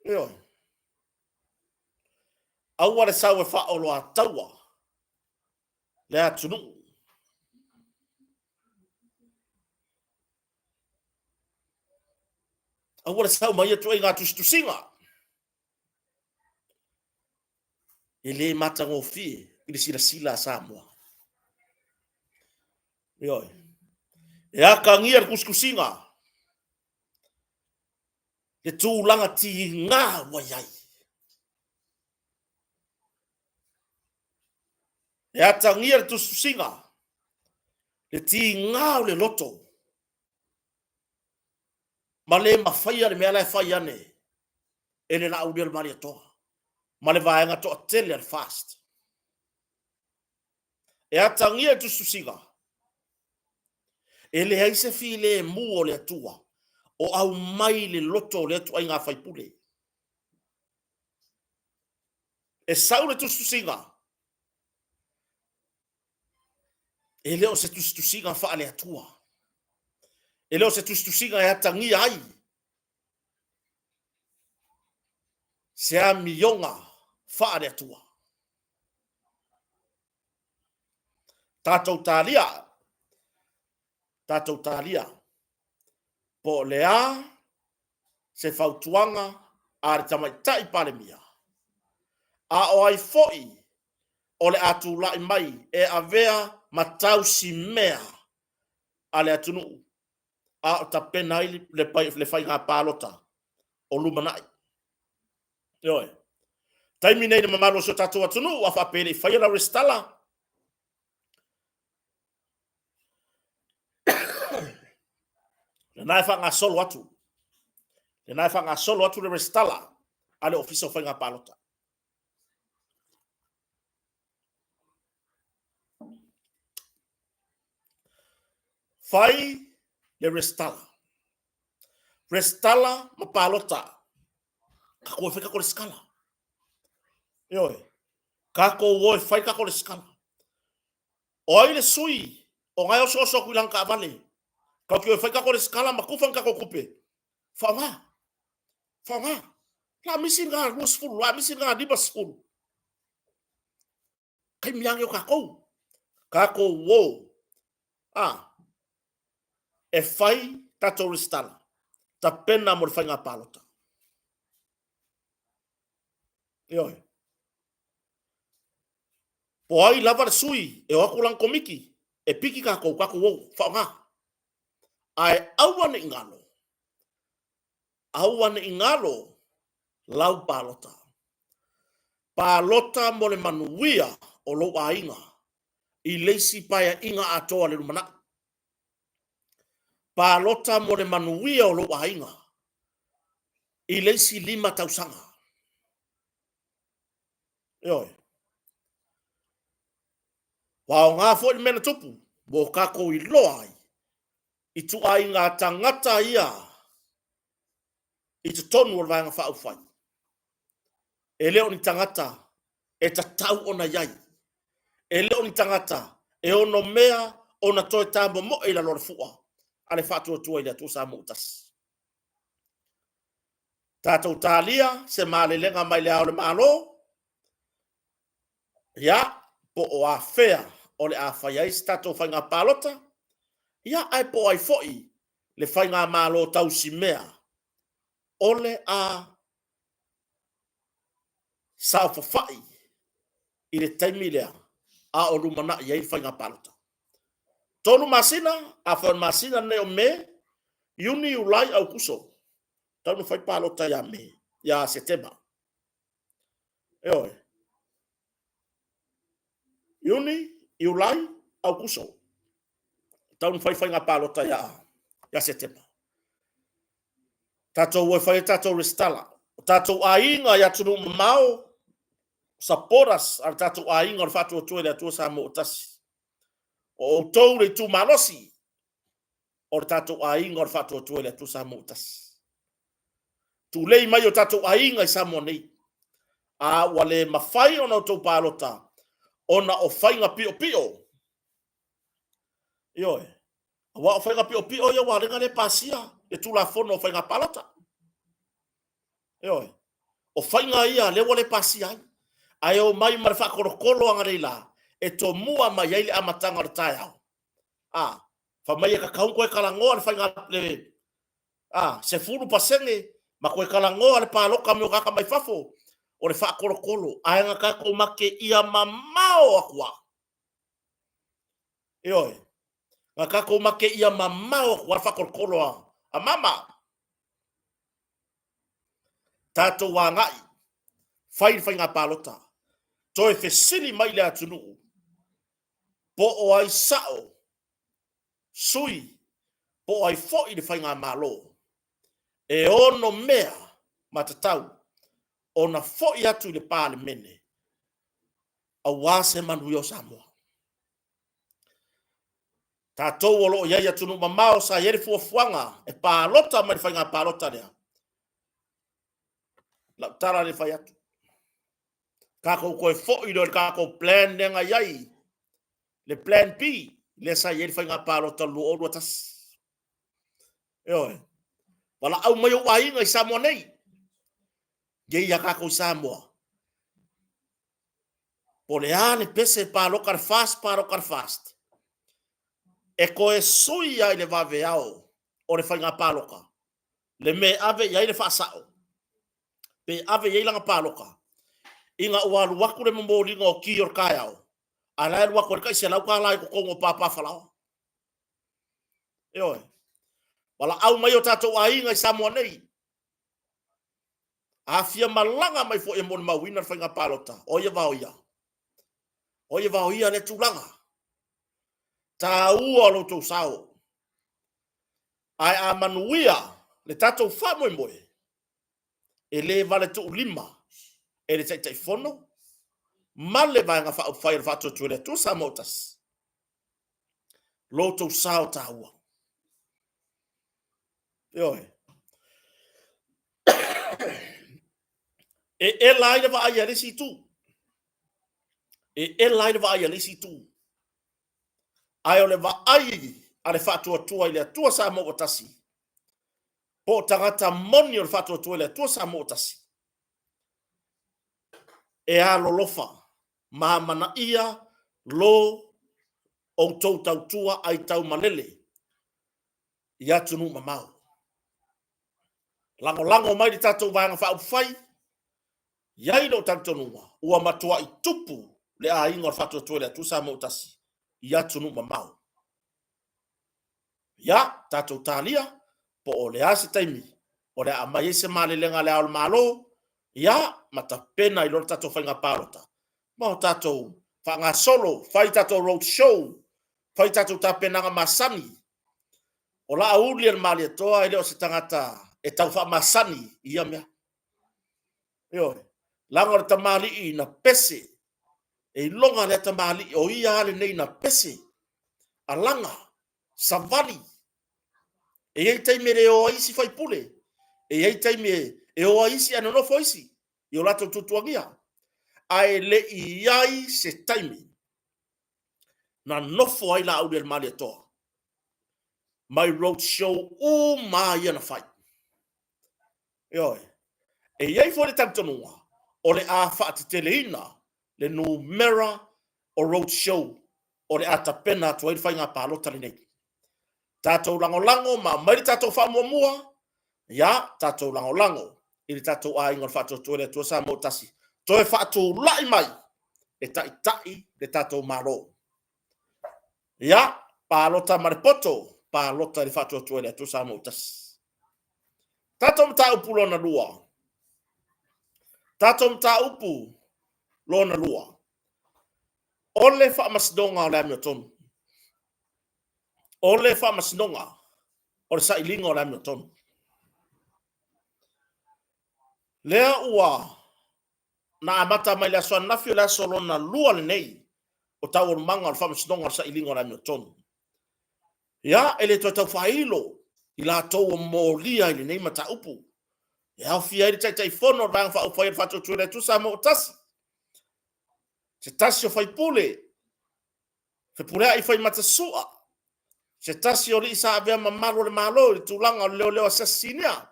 Ioe. Aua le sau e faaoloataua le atunuu. Aua le sau ma ia ituaiga tusitusiga. E le matagofie i le silasila a Samoa. Ioe. E atagia le tusitusiga le tulaga tiga ua i ai. E atagia le tusitusiga le tiga o le loto ma le mafaia le mea la e fai ane e le Laaulialemalietoa ma le vaega toatele a le FAST. E atagia i tusitusiga, e leai se filemu o le Atua o aumai le loto o lea ituaiga faipule. E sau le tusitusiga, e le o se tusitusiga faale-Atua. E le o se tusitusiga e atagia ai se amioga faale-Atua. Tatou talia, tatou talia, po o le a se fautuaga a le Tamaitai Palemia, a o ai foi o le a tulai mai e avea ma tausimea a le atunuu a o tapena ai le faiga palota o lumanai. Ioe. Taimi nei le mamalu o si o tatou atunuu, a faapea e le i faia lau resitala, lena e faagasolo atu, lena e faagasolo atu le resitala a le Ofisa o Faiga Palota. Fai le resitala. Resitala ma palota. Tatou o e fai tatou resitala. Ioe. Tatou o e fai tatou resitala. O ai le sui o na e osooso atu i lana taavale? Tatou te o e fai tatou resitala ma tufa ni tatou tupe. Faaaoga. Faaaoga. La misi lena 20, la misi lena 50. Taimi lava lenei o tatou. Tatou o. A. E fai tatou resitala. Tapena mo le faiga palota. Ioe. Po ai lava le sui e o atu lana komiti, e piki tatou, tatou o, faaaoga. Ae aua ne i galo, aua ne i galo lau palota. Palota mo le manuia o lou aiga i le isi paeaiga atoa le lumanai. Palota mo le manuia o lou aiga i le isi 5 tausaga. Ioe. Ua aoga foi le mea na tupu ua tatou iloa ai ituaiga tagata ia i totonu o le Vaega Faaupufai. E le o ni tagata e tatau ona i ai. E le o ni tagata e ono mea ona toe tamomoe i lalo o le fua a le Faatuatua i le Atua Samoa ua Tasi. Tatou talia se malelega mai le Ao o le Malo, ia, po o afea o le a fai ai se tatou faiga palota, ia, ae po o ai foi le faigamalo tausimea o le a saofafai i le taimi lea a o lumanai ai le faiga palota. 3 masina, afai o le masina lenei o Me, Iuni, Iulai, Aukuso, tatau ona fai palota ia Me, ia Setema. Ioe. Iuni, Iulai, Aukuso. Tatau ona fai faiga palota ia, ia Setema. Tatou o e fai ai tatou resitala. O tatou aiga i atunuu mamao, supporters a le tatou aiga o le Faatuatua i le Atua Samoa ua Tasi. O outou le itumalosi o le tatou aiga o le Faatuatua i le Atua Samoa ua tasi. Tulei mai o tatou aiga i Samoa nei, a ua le mafai ona outou palota ona o faiga piopio. Ioe, aua o faiga piopio ia ua alega le pasia le Tulafono o Faiga Palota. Ioe, o faiga ia lea ua le pasia ai, ae omai ma le faakolokolo agalelei e tomua mai ai le amataga o le taeao. A, fai mai e tatau ona toe talanoa le faiga le a, 10% ma toe talanoa le palota mai o tagata mai fafo, o le faakolokolo, ae na tatou mateia mamao atu lava. Ioe, na tatou mateia mamao atu lava le faakolokolo a mama. Tatou agai, fai le faiga palota, toe fesili mai le atunuu, po o ai sao sui, po o ai foi le faigamalo e ono mea ma tatau ona foi atu i le Palemene aua se manuia o Samoa. Tatou o lo o i ai i atunuu mamao sa i ai le fuafuaga e palota mai le faiga palota lea, lau tala lea e fai atu, tatou toe foi loa i le tatou plan lea na i ai, le plan B lea sa i ai le faiga palota 2021. Ioe. Valaau mai ou aiga i Samoa nei, i a tatou i Samoa, po o le a le pese palota le FAST, palota le FAST, e toe sui lava i le vaveao o le faiga palota le mea e ave i ai le faasao, pe ave i ai lana palota, ina ua alu atu le momoliga o ki o le taeao, a o la e alu atu ai le tai $100 i totonu o papa falaoa. Ioe. Valaau mai o tatou aiga i Samoa nei, a fia malaga mai foi e molimauina le faiga palota, o ai e vaoia? O ai e vaoia lea tulaga? Taua lo outou sao. Ae a manuia le tatou faamoemoe, e le valetuulima e le Taitaifono ma le Vaega Faaupufai o le Faatuatua i le Atua Samoa ua Tasi lo outou sao taua. Ioe. E ela ai le vaai a le isi itu. E ela ai le vaai a le isi itu. Ae o le vaai a le Faatuatua i le Atua Samoa ua Tasi, po o tagata moni o le Faatuatua i le Atua Samoa ua Tasi, e alolofa ma amanaia lo outou tautua aitaumalele i atunuu mamao. Lagolago mai le tatou Vaega Faaupufai, i ai lou talitonuga ua matuai tupu le aiga o le Faatuatua i le Atua Samoa ua Tasi i atunuu mamao. Ia, tatou talia, po o le a se taimi o le a aumai ai se malelega a Le Ao o le Malo, ia, ma tapena ai loa le tatou faiga palota, ma o tatou faagasolo, fai tatou road show, fai tatou tapenaga masani. O Laauli a le Malietoa e le o se tagata e tau faamasani i ia mea. Ioe, leaga o le tamalii na pese, e iloga lea tamalii, o ia lava lenei na pese, alaga, savali. E i ai taimi e le o ai isi faipule, e i ai taimi e o ai isi ae nonofo isi i o latou tuatuagia. Ae le i i ai se taimi na nofo ai Laauli a le Malietoa mai road show uma ia na fai. Ioe. E i ai foi le talitonuga o le a faateteleina le numera o road show o le a tapena atu ai le faiga palota lenei. Tatou lagolago ma aumai le tatou faamuamua, ia tatou lagolago i le tatou aiga o le Faatuatua i le Atua Samoa ua Tasi, toe faatulai mai e taitai le tatou Malo. Ia, palota ma le poto, palota i le Faatuatua i le Atua Samoa ua Tasi. Tatou mataupu lona lua. Tatou mataupu lona lua. O le faamasinoga o le amiotonu. O le faamasinoga o le sailiga o le amiotonu. Lea ua na amata mai le aso ananafi o le aso lona lua lenei. o taualumaga o le Faamasinoga o le Sailiga o le Amiotonu. Ia, e le toe tau faailo i latou o molia i lenei mataupu, e aofia ai le Taitaifono o le Vaega Faaupufai a le Faatuatua i le Atua Samoa ua Tasi, se tasi o faipule, Fepuleai Faimatasua, se tasi o alii sa avea ma malu o le Malo i le tulaga o le leoleo asiasi sinia,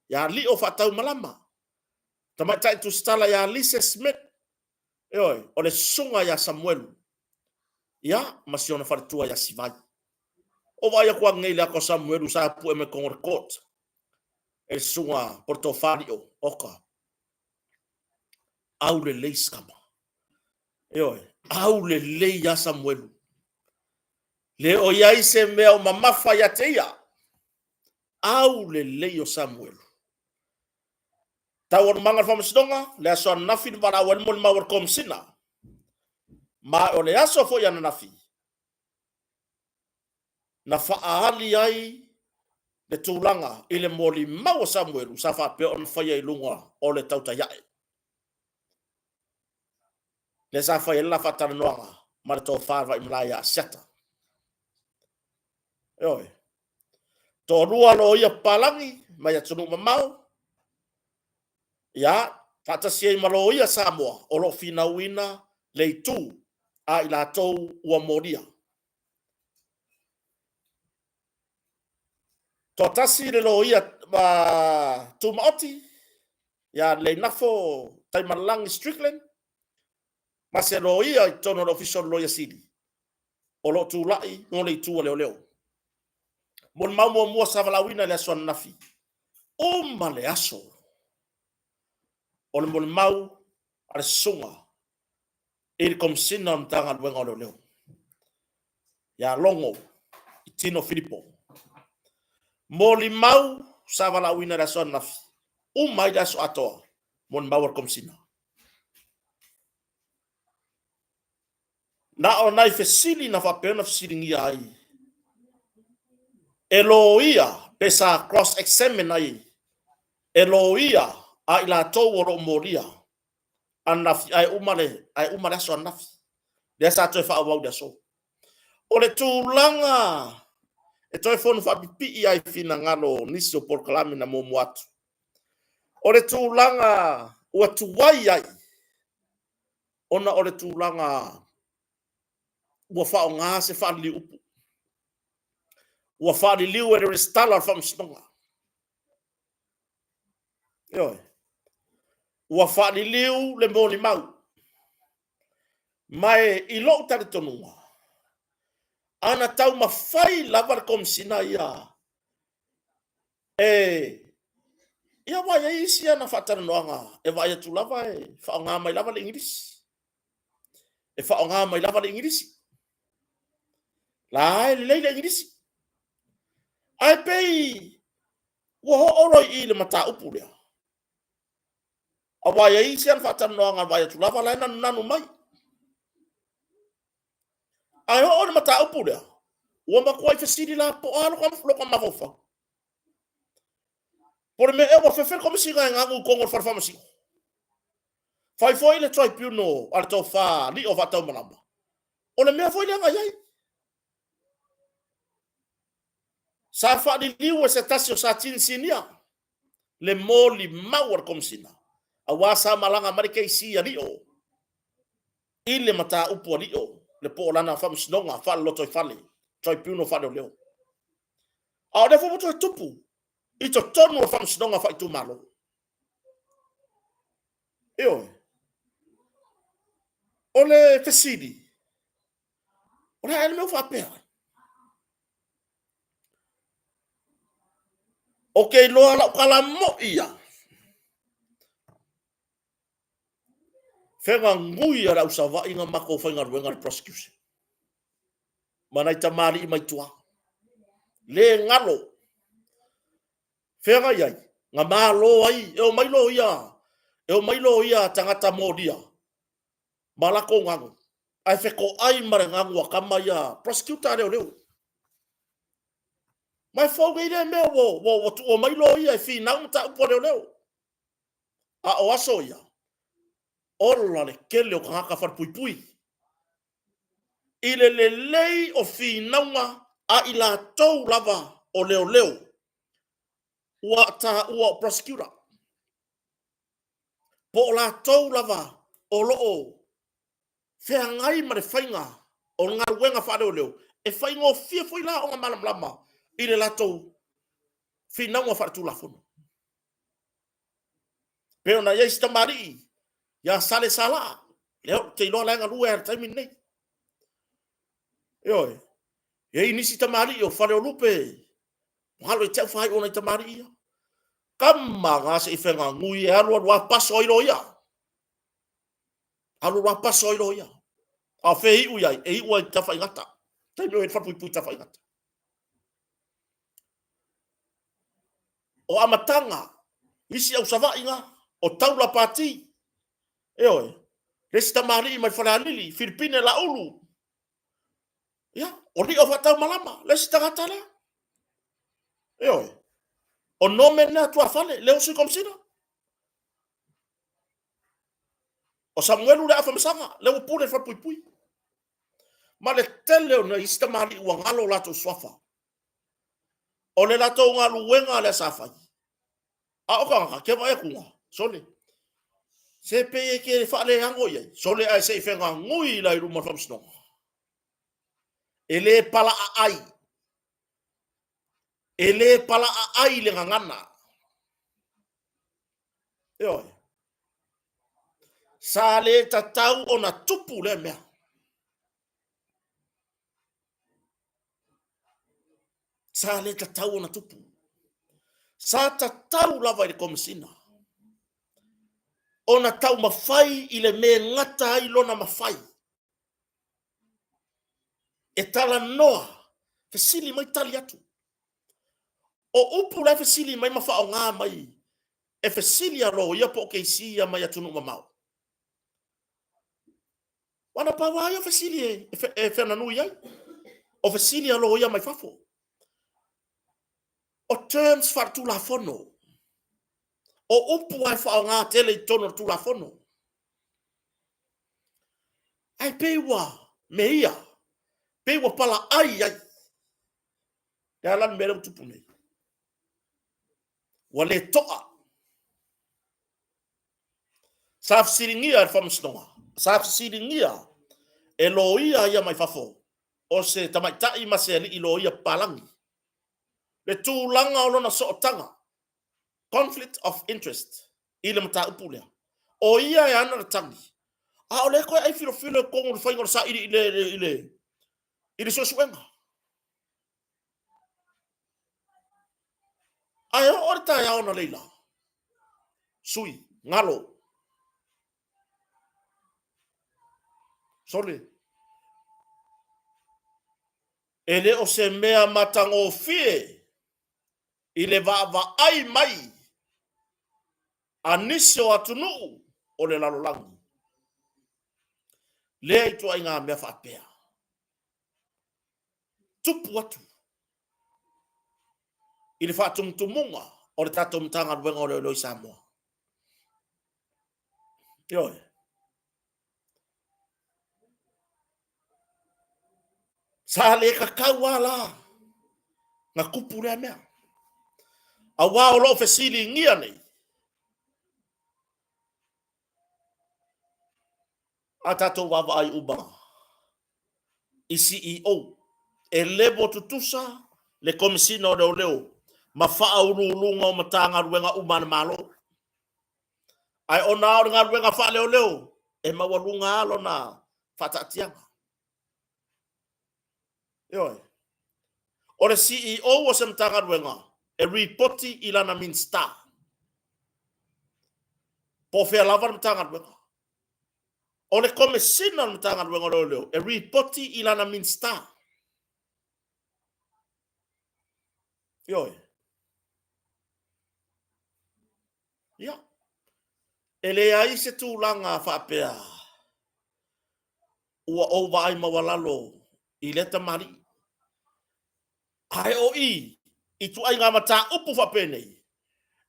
ia Lio Faataumalama, tamaitai tusitala ia Lise Smith, ioe, o le susuga ia Samuelu, ia, ma si ona faletua ia Sivai. O vaai atu ananei i le ata o Samuelu sa pue mai totonu o le court e le susuga po o le tofa Lio, oka, aulelei si tama. Ioe, aulelei lava Samuelu. Le o i ai se mea o mamafa ia te ia. Aulelei o Samuelu. Taualumaga o le Faamasinoga, le aso ananafi na valaau ai le molimau a le Komesina. Ma o le aso foi ananafi na faaali ai le tulaga i le molimau a Samuelu sa faapea ona faia i luga o le tautai ae. Lea sa fai ai le la faatalanoaga ma le tofa Vaimalae ia Asiata. Ioe. Toalua loia papalagi mai atunuu mamao, ia, faatasi ai ma loia Samoa o lo o finauina le itu a i latou ua molia. Toatasi le loia tumaoti ia Leinafo Taimalelagi Strickland ma se loia i totonu o le Ofisa o le Loia Sili o lo o tulai mo le itu a leoleo. Molimau muamua sa valaauina i le aso ananafi, uma le aso o le molimau a le susuga i le Komesina o le Matagaluega o Leoleo ia Logo Tino Filipo. Molimau sa valaauina i le aso ananafi, uma ai le aso atoa, molimau a le Komesina. Na o nai fesili na faapea ona fesiligia ai e loia pe sa cross examine ai e loia a i latou o lo o molia ananafi ae uma le, ae uma le aso ananafi lea sa toe faaauau i le aso. O le tulaga e toe fono faapipii ai finagalo o nisi o polokalame na muamua atu, o le tulaga ua tuai ai ona o le tulaga ua faaaoga se faaliliu upu, ua faaliliu e le resitala o le Faamasinoga. Ioe. Ua faaliliu le molimau. Ma e i lou talitonuga, ana taumafai lava le Komesina ia e ia aua e i ai isi ana faatalanoaga e vaai atu lava e faaaoga mai lava le Igilisi. E faaaoga mai lava le Igilisi. La e lelei le Igilisi. Ae pei ua oo loa i i le mataupu lea, aua e i ai isi ana faatalanoaga e vaai atu lava la e nanunanu mai. Ae oo i le mataupu lea, ua matuai fesili lapoa lava lota mafaufau. Po o le mea ea ua fefe le Komesina e ganu i totonu o le fale faamasino. Fai foi le tribunal a le tofa Lio Faataumalama, o le mea foi lea na i ai. Sa faaliliu e se tasi o Satini Sinia le molimau a le Komesina, aua sa malaga mai le KC a Lio i le mataupu a Lio, le po o lana faamasinoga faale-lotoifale, tribunal faaleoleo. A o lea foi ua toe tupu i totonu o faamasinoga faaitumalo. Ioe. O le fesili, o le a ea le mea ua faapea ai? Ou te iloa lau tala moi ia. Fega nui a le au Savaii na matou faigaluega le prosecution. Ma nai tamalii mai tua. Le galo. Fea na i ai? Na malo ai, e omai loia, e omai loia tagata molia ma latou ganu, ae fetoai ma le ganu a tama ia prosecutor a leoleo. Ma e fou nei lea mea ua, ua, ua tuua mai loia e finau mataupu a leoleo. A o aso ia, ola le tele o tagata falepuipui. I le lelei o finauga a i latou lava o leoleo ua taua o prosecutor, po o latou lava o lo o feagai ma le faiga o le galuega faaleoleo, e faigofie foi la ona malamalama i le latou finauga faaletulafono. Pei ona i ai si tamalii ia Sale Salaa, lea ou te iloa o la e galue lava i le taimi lenei. Ioe. E i ai nisi tamalii o Faleolupe, ua galo ia te au faaiu o nai tamalii ia. Tama na se i feganui e alu alu lava paso ai loia. Alu alu lava paso ai loia. A o fea e iu i ai? E iu ai i Tafaigata. Taimi o i ai le falepuipui i Tafaigata. O amataga, isi au Savaii na, o Taula Pati, ioe, le isi tamalii mai Falealili, Filipine Laulu, ia, o Lio Faataumalama, le isi tagata lea. Ioe, o Nome lea tuafale, le uso i Komesina. O Samuelu le Afamasaga, lea ua pule i le falepuipui. Ma le tele o nai isi tamalii ua galo o latou suafa. O le latou galuega lea sa fai. A o tagata, ke vaai atu, sole, se pei e te faaleano i ai, sole ae se i feganui la i luma o le faamasinoga. E le palaaai, e le palaaai le gagana. Ioe. Sa le tatau ona tupu lea mea. Sa le tatau ona tupu. Sa tatau lava i le Komesina ona taumafai i le mea e gata ai lona mafai e talanoa, fesili mai tali atu. O upu la e fesili mai ma faaaoga mai e fesili a loia po o keisi ia mai atunuu mamao. Aua na pau lava ia o fesili e feananui ai, o fesili a loia mai fafo. O terms faaletulafono, o upu lava e faaaoga tele i totonu o le Tulafono. Ae pei ua meia, pei ua palaai ai. Le a la le mea lea ua tupu nei? Ua le to'a. Sa fesiligia e le Faamasinoga, sa fesiligia e loia ia mai fafo, o se tamaitai ma se alii loia papalagi, le tulaga o lona sootaga, conflict of interest, i le mataupu lea. O ia e ana le tagi, a o lea e toe ai filofilo i totonu o le faiga o le saili i le suesuega. Ae oo le taeao analeila, sui, galo. Sole, e le o se mea matagofie i le vaavaai mai a nisi o atunuu o le lalolagi lea ituaiga mea faapea. Tupu atu i le faatumutumuga o le tatou Matagaluega o Leoleo i Samoa. Ioe. Sa le tatau lava la na tupu lea mea. Aua o lo o fesiligia nei a tatou vaavaai uma i CEO e level tutusa le Komesina o Leoleo ma faauluuluga o Matagaluega uma a le Malo. Ae ona o le galuega faaleoleo, e maualuga lava lona faataatiaga. Ioe. O le CEO o se Matagaluega e ripoti i lana Minisita. Po o fea lava le Matagaluega. O le Komesina o le Matagaluega o Leoleo e ripoti i lana Minisita. Ioe. Ia. E leai se tulaga faapea ua ou vaai maualalo i lea tamalii. Ae o i, i ituaiga mataupu faapenei,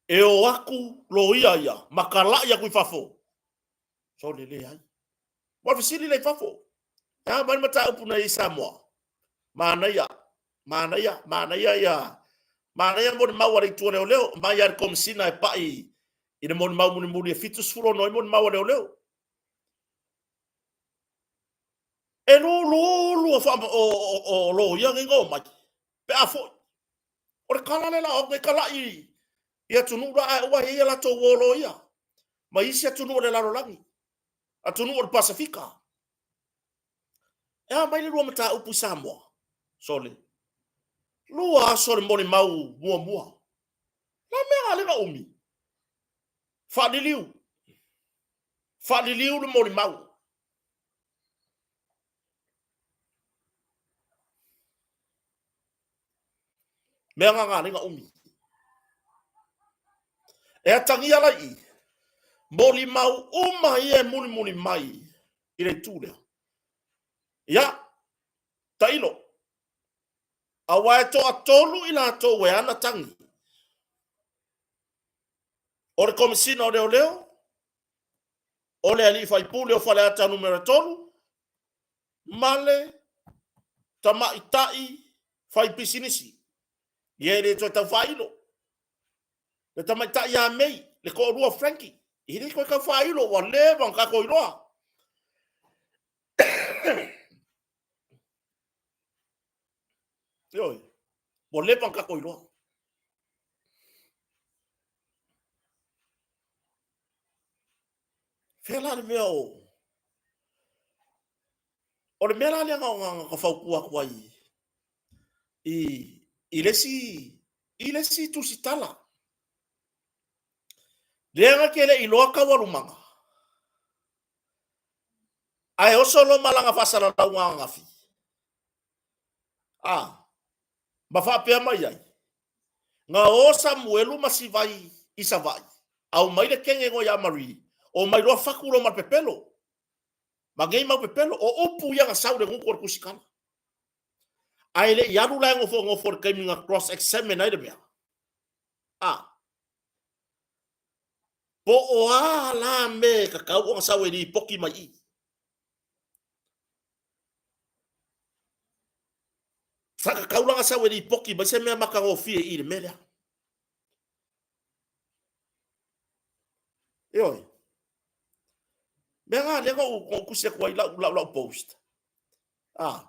e o atu loia ia ma talai atu i fafo, sole leai. Ua fesili lea i fafo. E a mai le mataupu nei i Samoa? Manaia, manaia, manaia ia, manaia molimau a le itu o leoleo, mai lava i le Komesina e pai i le molimau mulimuli e 76 ai molimau a leoleo. E lulu o, o, o, o loia nei na omai, pe a foi. O le tala lea la o nei talai i atunuu la ae ua i ai a latou o loia ma isi atunuu o le lalolagi, atunuu o le Pasefika. E a mai le lua mataupu i Samoa? Sole. Lua aso le molimau muamua. La mea nga lena umi. Faaliliu. Faaliliu le molimau. Mea nga nga lena umi. E atagia lai i, molimau uma ia e mulimuli mai i le itu lea. Ia, tailo, aua e toatolu i latou e ana tagi. O le Komesina o Leoleo, o le Alii Faipule o Faleata Numera 3, ma le tamaitai faipisinisi. Ia e le toe tau faailo. Le tamaitai ia Mei, le toalua o Frankie, e le toe tau faailo, ua leva ona tatou iloa. Ioe, ua leva ona tatou iloa. Fea la le mea o... O le mea la lea na na fautua atu ai i, i le isi, i le isi tusitala. Lea na te le i iloa taualumaga, ae oso loa ma lana faasalalauga ananafi, a, ma faapea mai ai, na o Samuelu ma Sivai i Savaii, aumai le kene noa ia Marie, omai loa fatu loa ma le pepelo, ma nei mau pepelo, o upu ia na sau i le gutu o le tusitala. Ae le i alu la e nofonofo i le taimi na cross examine ai le mea. A. Po o a la me e tatau ona sau e lipoti mai i i. Sa tatau la ona sau e lipoti mai se mea matagofie i i le mea lea. Ioe. Mea na lea na ou tusi atu ai lau, lau, lau post. Ah.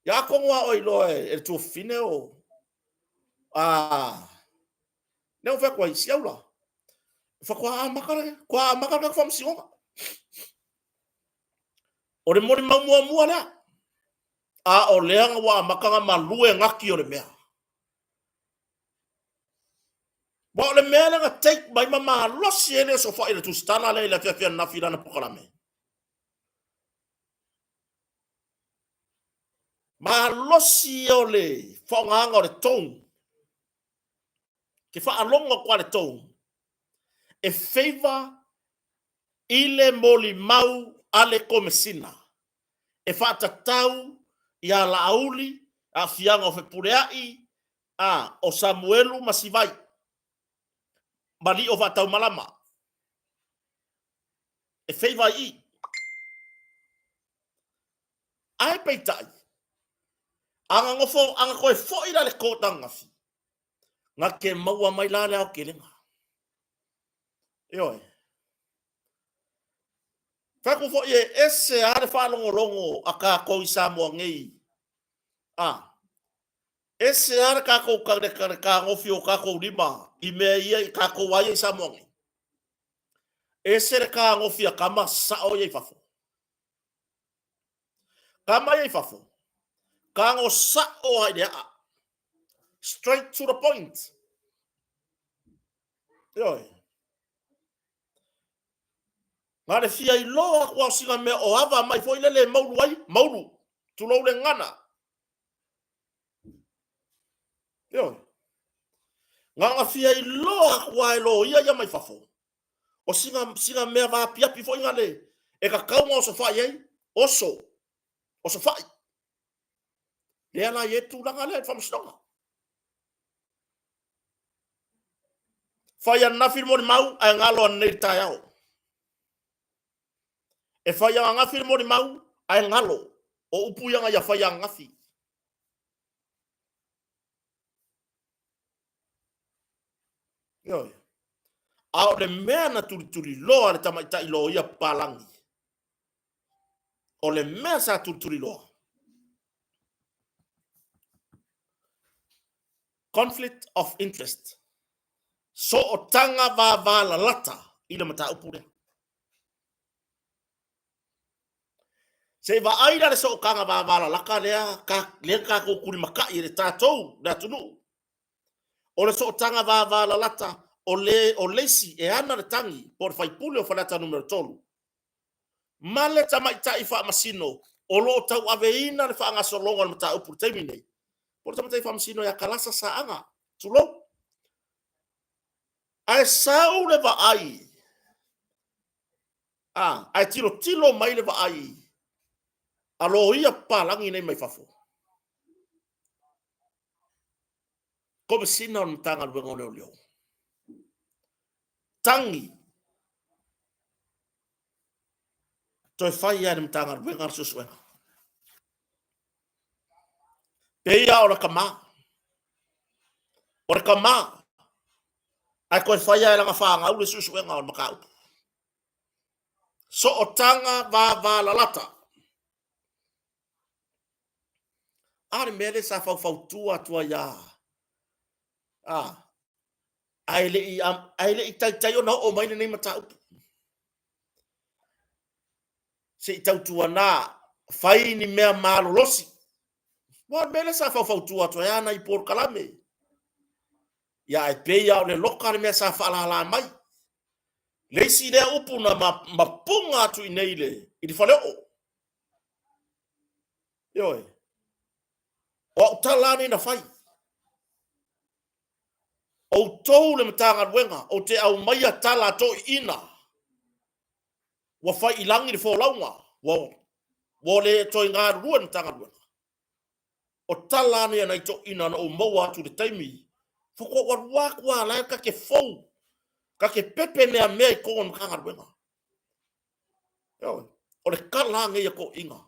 Ia atonu a oe iloa e le tuafafine o a lea ua fai atu ai, siaula. Faatoa amata le, toa amata le tatou faamasinoga. O le molimau muamua lea. A o lea na ua amata na malue gati o le mea. Aua o le mea lea na take mai ma malosi ai le osofai i le tusitala lea i le afiafi ananafi i lana polokalame. Malosi ia o le faaaogaina o le tone. Ke faalogo atu lava i le tone e favor i le molimau a le Komesina e faatatau ia Laauli, aafiaga o Fepuleai, a, o Samuelu ma Sivai, ma Lio Faataumalama. E favor ai i. Ae peitai, a na nofo, a na toe foi la le court ananafi, na te maua mai la le aotelega. Ioe. Fai atu foi e ese lava le faalogologo a tatou i Samoa nei. A, ese lava le tatou le tagofi o tatou lima i mea ia i tatou a ia i Samoa nei. Ese le tagofi a tama sao ia i fafo. Tama ia i fafo, tago sao lava i le aa. Straight to the point. Ioe. Na le fia iloa atu lava o sina mea o ava mai foi lele e maulu ai, maulu, tulou le gagana. Ioe. Na ona fia iloa atu lava e loia ia mai fafo, o sina, sina mea vaapiapi foi na le, e tatau ona osofai ai, oso, osofai. Lea la i ai le tulaga lea i le faamasinoga. Fai ananafi le molimau ae galo ananei le taeao. E fai ananafi le molimau ae galo. O upu ia nga ia fai ananafi. Ioe. A o le mea na tulituliloa le tamaitai loia papalagi, o le mea sa tulituliloa, conflict of interest, sootaga vavalalata i le mataupu lea. Se i vaai la le sootaga vavalalata lea, ka, lea tatou tulimatai e le tatou le atunuu. O le sootaga vavalalata o le, o le isi e ana le tagi po o le faipule o Faleata Nu.3 ma le tamaitai faamasino o lo o tauaveina le faagasologa o le mataupu i le taimi nei, po o le tamaitai faamasino ia Kalasa Saaga, tulou. Ae sau le vaai, a, ae tilotilo mai le vaai a loia papalagi nei mai fafo. Komesina o le Matagaluega o Leoleo. Tagi toe fai lava e le Matagaluega le suesuega. Pei lava o le tama. O le tama, ae toe fai lava e lana fanau le suesuega o le mataupu. Sootaga vavalalata. A le mea lea sa faufautua atu ai a, a, ae le i, ae le i taitai ona oo mai lenei mataupu. Se i tautuana, fai ni mea malolosi. Aua o le mea lea sa faufautua atu ai a nai polokalame. Ia ae pei lava o le loka le mea sa faalala mai. Le isi lea upu na mapuga atu i inei i le faleoo. Ioe. O au tala lava nei na fai. Outou le Matagaluega, ou te aumaia tala a toeaiina ua fai i lagi le folauga, ua, ua le toe galulue le Matagaluega. O tala lava nei a nai toeaiina na ou maua atu i le taimi, faatoa ou alu atu lava la e ta te fou, ta te pepe meamea i totonu o le Matagaluega. Ioe. O le tala lava nei a toeaiina.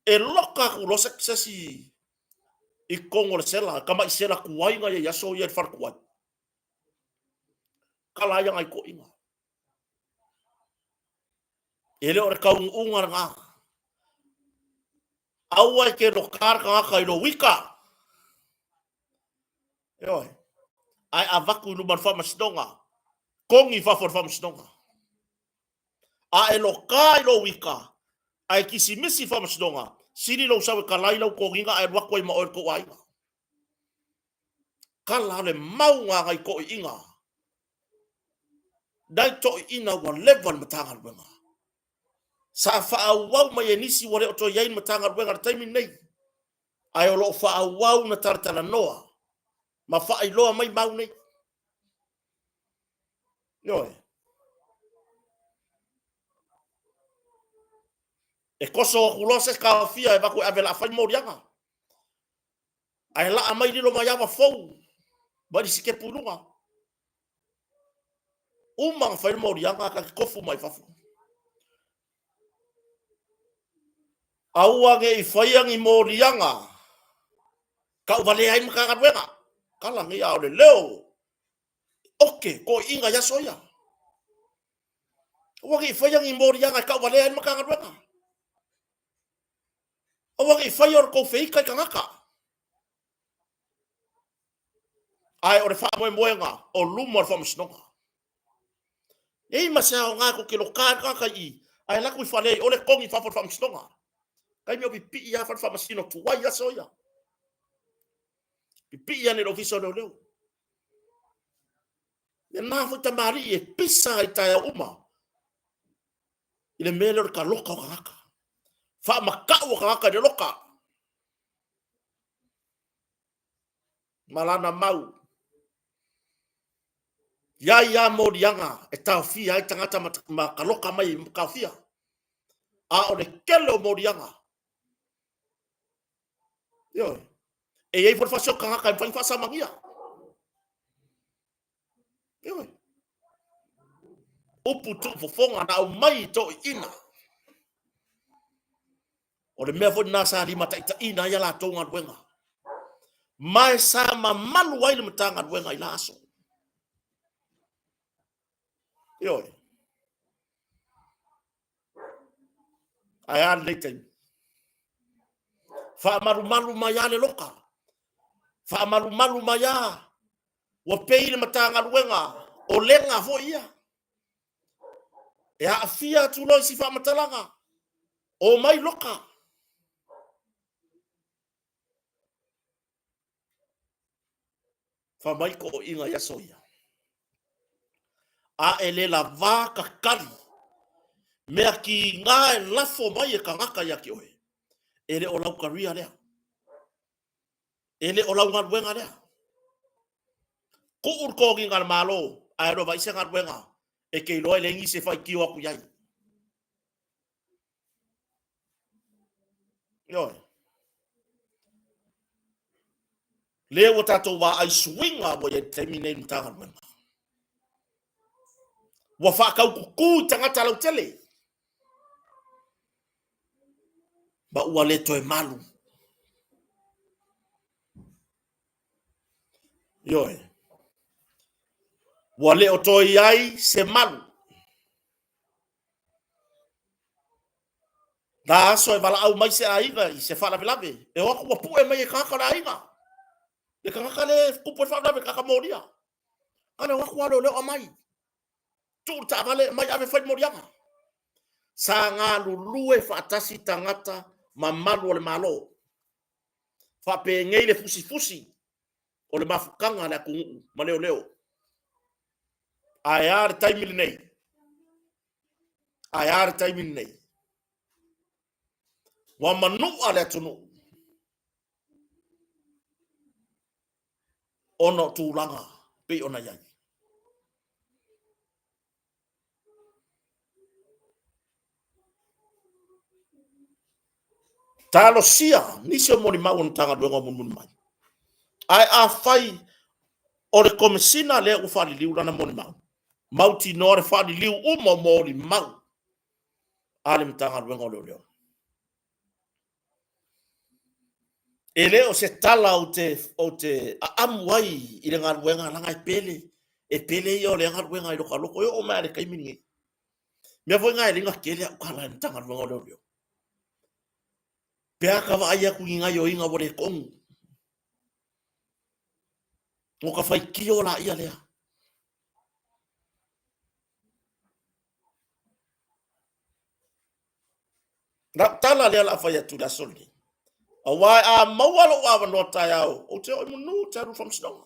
E loka atu loa se isi i totonu o le sela, tamai sela tuai na i ai i aso ia i le fale tuai. Tala ai a nai toeaiina. E le o le taunuuga lena. Aua e te loka le tagata i lou ita. Ioe. Ae avatu i luma o le faamasinoga, kogi i fafo o le faamasinoga. A e loka i lou ita, ae kisimisi i faamasinoga, sili lou sau e kalai lau kogiga ae alu atu ai ma oe le tou aiga. Kala le mau a nai toeaiina. Nai toeaiina ua leva le Matagaluega. Sa faaauau mai e nisi ua le o toe i ai le Matagaluega i le taimi lenei, ae o lo o faaauau na talatalanoa ma faailoa mai mau nei. Ioe. E koso atu loa se taofia e avatu e ave o le a fai moliaga. Ae laa mai lilo mai ava fou mai le sikepu i luga. Uma ona fai le moliaga ta te tofu mai fafo. Aua ne i faia ni moliaga tauvalea ai Matagaluega. Tala nei a o le leo oke toeaiina i aso ia. Aua ne i faia ni moliaga e tauvalea ai le Matagaluega. Aua ne i faia o le tou feita i tagata. Ae o le faamoemoega o luma o le faamasinoga. Nei ma se aoga tou te loka ai le tagata i i, ae alu atu i fale i ole togi i fafo o le faamasinoga. Taimi o pipii lava fale faamasino tuai aso ia. Pipii ane i le ofisa o leoleo. Ia na foi tamalii e pisa i taeao uma i le mea lea o le taloka o tagata. Faamatau o tagata i le loka. Ma lana mau. Iai a moliaga e taofia ai tagata ma, ma taloka mai e taofia. A o le tele o moliaga. Ioe. E i ai foi le fasi o tagata e mafai ona faasamagia. Ioe. Upu tuufofoga na aumai i toeaiina. O le mea foi lena sa limataitaiina ai a latou galuega. Ma e sa mamalu ai le Matagaluega i la aso. Ioe. Ae a lenei taimi? Faamalumalu mai lava le loka. Faamalumalu mai lava. Ua pei le Matagaluega o lega foi ia. E aafia atu loa i si faamatalaga, omai loka. Fai mai toeaiina i aso ia, a e le lavā tatali mea tiga e lafo mai e tagata ia te oe, e le o lau career lea. E le o lau galuega lea. Tuu le toniga a le Malo ae alu e vaai se galuega e te iloa e leai nisi e faitio atu i ai. Ioe. Lea ua tatou vaai suiga ua i ai i le taimi nei i le Matagaluega. Ua faataututu i tagata lautele. Ma ua le toe malu. Ioe. Ua le o toe i ai se malu. Na aso e valaau mai se aiga i se faalavelave, e o atu ua pue mai e tagata o le aiga. Le tagata lea e tupu ai le faalavelave, le tagata molia. Na o le o atu lava o leoleo aumai. Tuu le taavale aumai ave fai le moliaga. Sa galulue faatasi tagata ma malu o le Malo. Faapenei le fusifusi o le mafutaga a le atunuu ma leoleo. Ae a le taimi lenei? Ae a le taimi lenei? Ua manua le atunuu ona o tulaga pei ona i ai. Talosia nisi o molimau o le Matagaluega o mulimuli mai. Ae afai o le Komesina lea ua faaliliu lana molimau, mautinoa le faaliliu uma o molimau a le Matagaluega o Leoleo. E le o se tala ou te, ou te aamu ai i le galuega leaga e pele, e pele ia o lea galuega i lota loto e oo mai lava i le taimi lenei. Mea foi na e ala ai ona tele au tala i le Matagaluega o Leoleo. Pe a ta vaai atu i ni gaoioiga ua le tonu, ona ta faitio laia lea. Lau tala lea o le a fai atu i le aso lenei, aua a maua lou avanoa taeao, ou te oo i manu, ou te alu i le faamasinoga.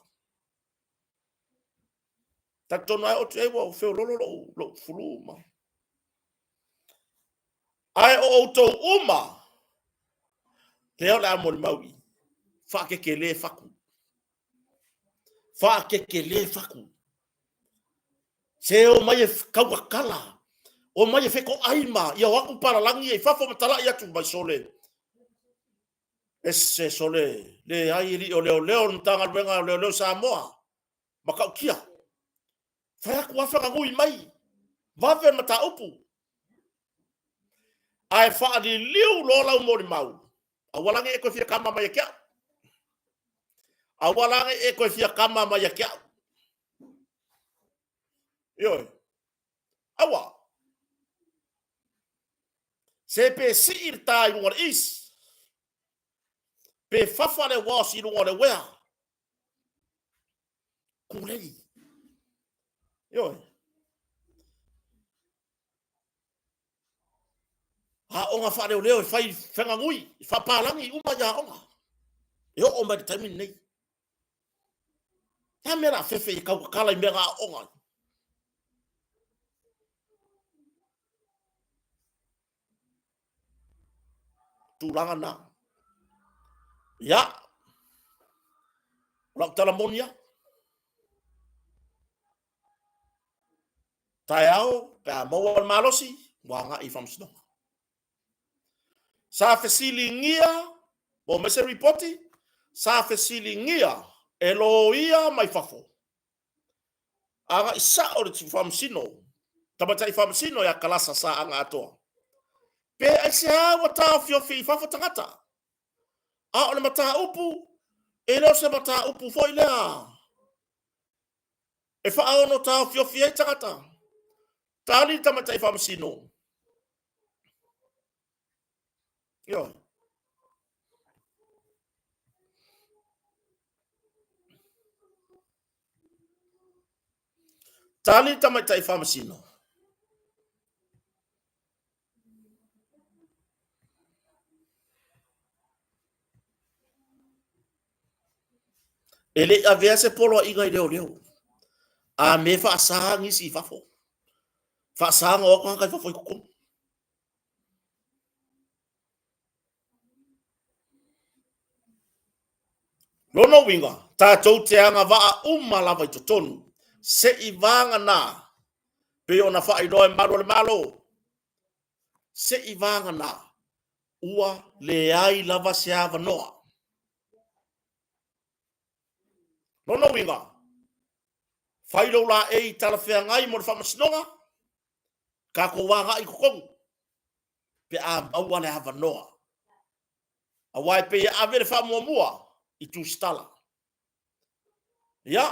Talitonu lava oo atu i ai ua feololo lou, lou fulu ma. Ae o outou uma, lea o le a molimau i, faakekelē fatu. Faakekelē fatu. Se omai e tautatala, omai e fetoai ma ia o atu palalagi ia i fafo ma talai atu mai sole. Ese sole, leai e lii o leoleo le Matagaluega o Leoleo Samoa, matautia. Fai atu afe gagui mai, vave le mataupu. Ae faaliliu loa lau molimau, aua la ne i e toe fia kama mai ia te au. Aua la ne i e toe fia kama mai ia te au. Ioe. Aua. Se pe sii le tā i luga o le is, pe fafa le wash i luga o le uea. Kulei. Ioe. Aoga faaleoleo e fai fegagui, e faapalagi uma i aoga. E oo mai le taimi lenei. Le a mea la fefe i tautatala i mea na aooga ai? Tulaga na. Ia, o lau tala moni a. Taeao, pe a maua le malosi, ua agai i faamasinoga. Sa fesiligia, po mai se ripoti, sa fesiligia e loia mai fafo agai sao le Faamasino, Tamaitai Faamasino ia Kalasa Saaga Atoa. Pe aisea ua taofiofi i fafo tagata? A o le mataupu, e le o se mataupu foi lea e faaono taofiofi ai tagata. Tali le tamaitai faamasino. Ioe. Tali le tamaitai faamasino. E le i avea se poloaiga i leoleo. A me faasa nisi i fafo. Faasa ona o atu tagata i fafo i totonu. Lona uiga, tatou te agavaa uma lava i totonu, se i vagana pei ona faailoa e malu o le Malo, se i vagana ua leai lava se avanoa. Lona uiga, fai lou laei talafeagai mo le faamasinoga, tatou agai i totonu pe a maua le avanoa. Aua e pei e ave le faamuamua i Tusitala. Ia,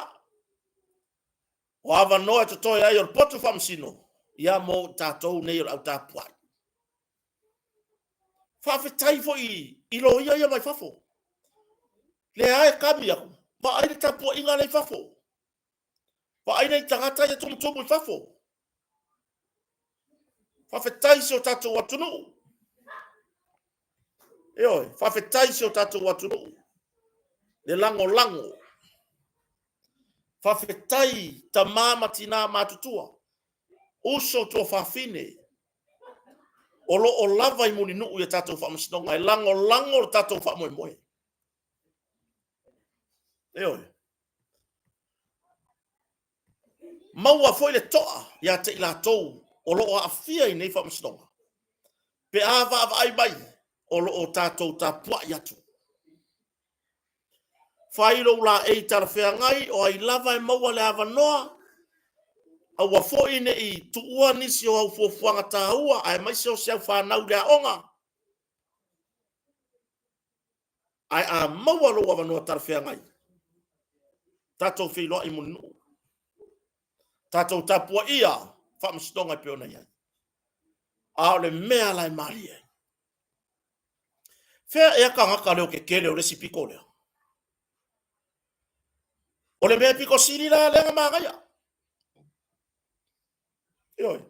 o avanoa e totoe ai o le potu faamasino, ia mo i tatou nei o le au tapuai. Faafetai foi i loia ia mai fafo. Lea e kami aku, vaai le tapuaiga lea i fafo. Vaai nei tagata ia tumutumu i fafo. Faafetai i si o tatou atunuu. Ioe, faafetai i si o tatou atunuu. Le lagolago. Faafetai tama ma tina matutua, uso tuafafine, o lo o lava i Mulinuu i a tatou faamasinoga e lagolago le tatou faamoemoe. Ioe. Maua foi le toa ia te i latou o lo o aafia i nei faamasinoga, pe a vaavaai mai o lo o tatou tapuai atu. Fai lou laei talafeagai, o ai lava e maua le avanoa, aua foi ne i tuua nisi o au fuafuaga taua aemaise o si au fanau i le aoga. Ae a maua lou avanoa talafeagai, tatou feiloai i Mulinuu, tatou tapuaia faamasinoga e pei ona i ai. A o le mea la e malie ai, fea ea tagata leotetele o le isi pito lea? O le mea pito sili la lea na manaia. Ioe.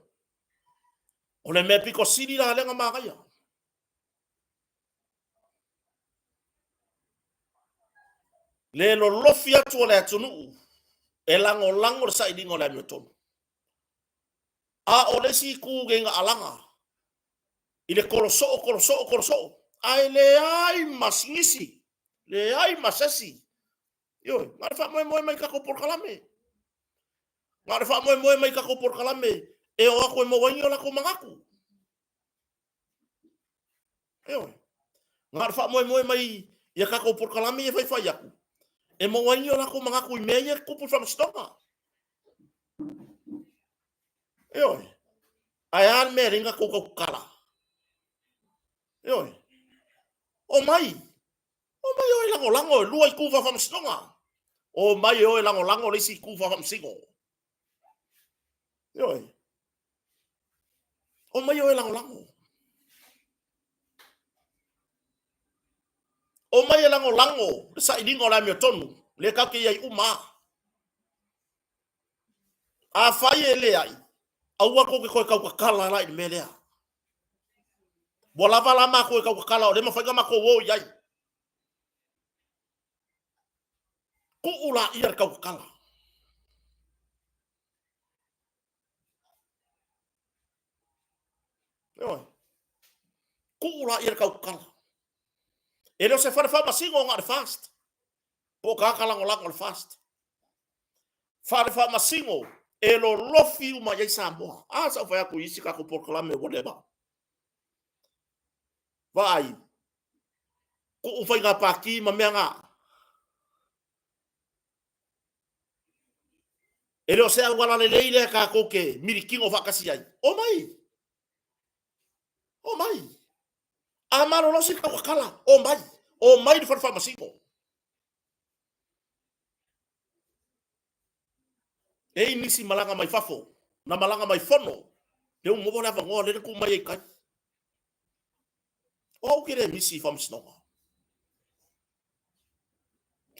O le mea pito sili la lea na manaia. Le lolofi atu o le atunuu e lagolago le sailiga o le amiotonu. A o le isi itu nei na alaga i le kolosoo, kolosoo, kolosoo, ae leai ma nisi, leai ma se isi. Ioe, na o le faamoemoe mai i tatou polokalame. Na o le faamoemoe mai i tatou polokalame e o atu e maua ai ni o latou manatu. Ioe. Na o le faamoemoe mai i a tatou polokalame ia e faifai atu, e maua ai ni o latou manatu i mea ia e tutupu i le faamasinoga. Ioe. Ae a le mea e leai ni tatou tautatala? Ioe. Omai. Omai o e lagolago e lua itu faafaamasinoga. Omai e o e lagolago le isi itu faafaamasino. Ioe. Omai o e lagolago. Omai e lagolago le sailiga o le amiotonu, lea tatou te i ai uma lava. Afai e leai, aua tou te toe tautatala la i le mea lea. Ua lava la matou e tautatala o lea e mafai ona matou o i ai. Tuu laia le tautatala. Ioe. Tuu laia le tautatala. E le o se fale faamasino na o le FAST. Po o tagata lagolago o le FAST. Fale faamasino e lolofi uma i ai Samoa. A sa ou fai atu i isi tatou polokalame ua leva. Vaai, tuu faiga pati ma mea na. E le o se auala lelei lea tatou te milikino faatasi ai. Omai! O mai. A malolosi le tautatala, o mai. O mai le fale faamasino. E i nisi malaga mai fafo, na malaga mai fono, le ua maua le avanoa lea na tuu mai ai i tai. O au ke le misi i faamasinoga.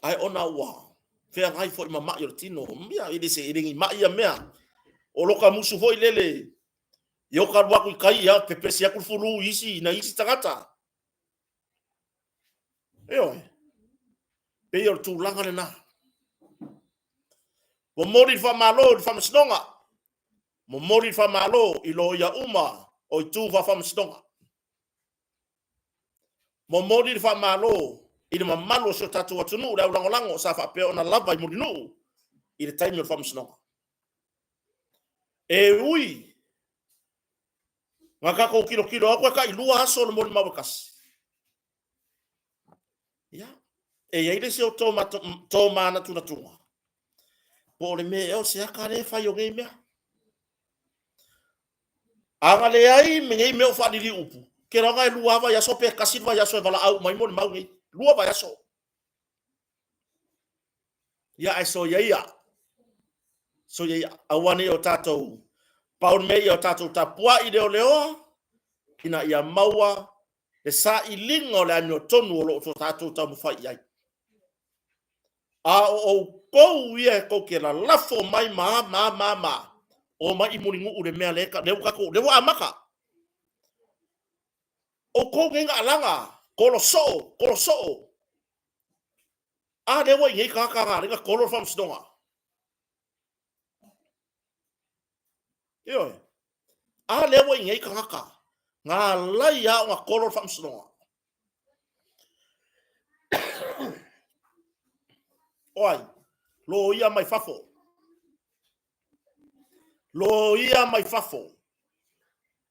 Ae ona ua feagai foi ma mai o le tino, ia, e le se, e le ni mai ia mea. O loka musu foi lele, ia o ka alu atu i tai, ia, pepesi atu le fulu i isi, na isi tagata. Ioe, pei o le tulaga lena. Momoli le faamalo i le Faamasinoga, momoli le faamalo i loia uma o itu faa-Faamasinoga. Momoli le faamalo i le mamalu o si o tatou atunuu, le aulagolago sa faapea ona lava i Mulinuu i le taimi o le Faamasinoga. E ui na tatou tilotilo atu e tailua aso o le molimau e tasi. Ia, e i ai le isi o tō mānatunatuga, po o le mea ea o se aka lea e fai o nei mea. A na leai me nei mea o faaliliuupu, ke laga e lua vaiaso pe tasi le vaiaso e valaau mai molimau nei. Lua vaiaso. Ia, ae soia ia. Soia ia. Aua ne i o tatou, pau le mea ia o tatou tapuai leoleoa, ina ia maua le sailiga o le amiotonu o lo o tatou taumafai i ai. A o outou ia e tou te lalafo mai ma ma ma ma, omai i Mulinuu le mea lea lea ua tatou, lea ua amata. Outou nei na alaga, kolo soo, kolo soo. A lea ua i nei tagata na ala ai ona kolo le faamasinoga. Ioe. A lea ua i nei tagata na alai lava ona kolo le faamasinoga. O ai? Loia mai fafo. Loia mai fafo.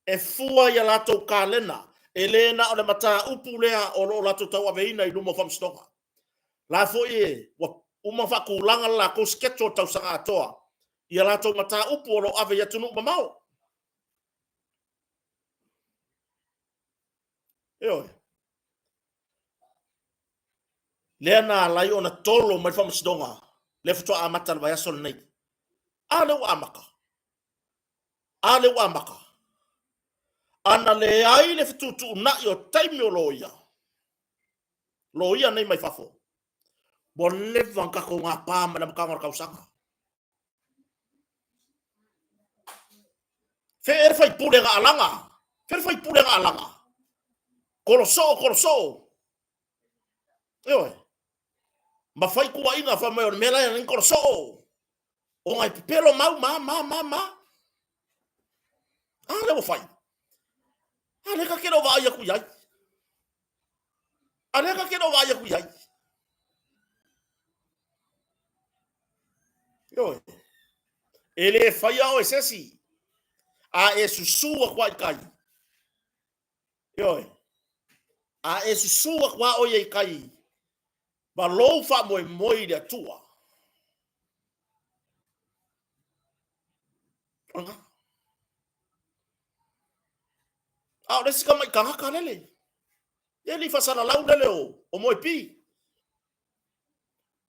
E fua i a latou kalena, e le na o le mataupu lea o lo o latou tauaveina i luma o faamasinoga. La foi e ua uma faatulaga le latou schedule tausaga atoa i a latou mataupu o lo o ave i atunuu mamao. Ioe. Lea na ala ai ona tolo mai le faamasinoga, lea faatoa amata le vaiaso lenei. A lea ua amata. A lea ua amata. Ana leai le fetuutuunai o taimi o loia, loia nei mai fafo, ua leva ona tatou gapa mai le amataga o le tausaga. Fea ea le faipule na alaga? Fea le faipule na alaga? Kolo soo, kolo soo. Ioe. Ma fai tuuaiga fai mai o le mea la e kolo soo. Ona e pepelo mau ma ma ma ma. A lea ua fai. A lea ka ke le o vaai atu i ai. A lea ka ke le o vaai atu i ai. Ioe. E le faia oe se isi. A e susu atu lava i tai. Ioe. A e susu atu lava oe i tai ma lou faamoemoe i le Atua. O lena. A o le isi tamai tagata lele. E le i faasalalau lele o Moepi.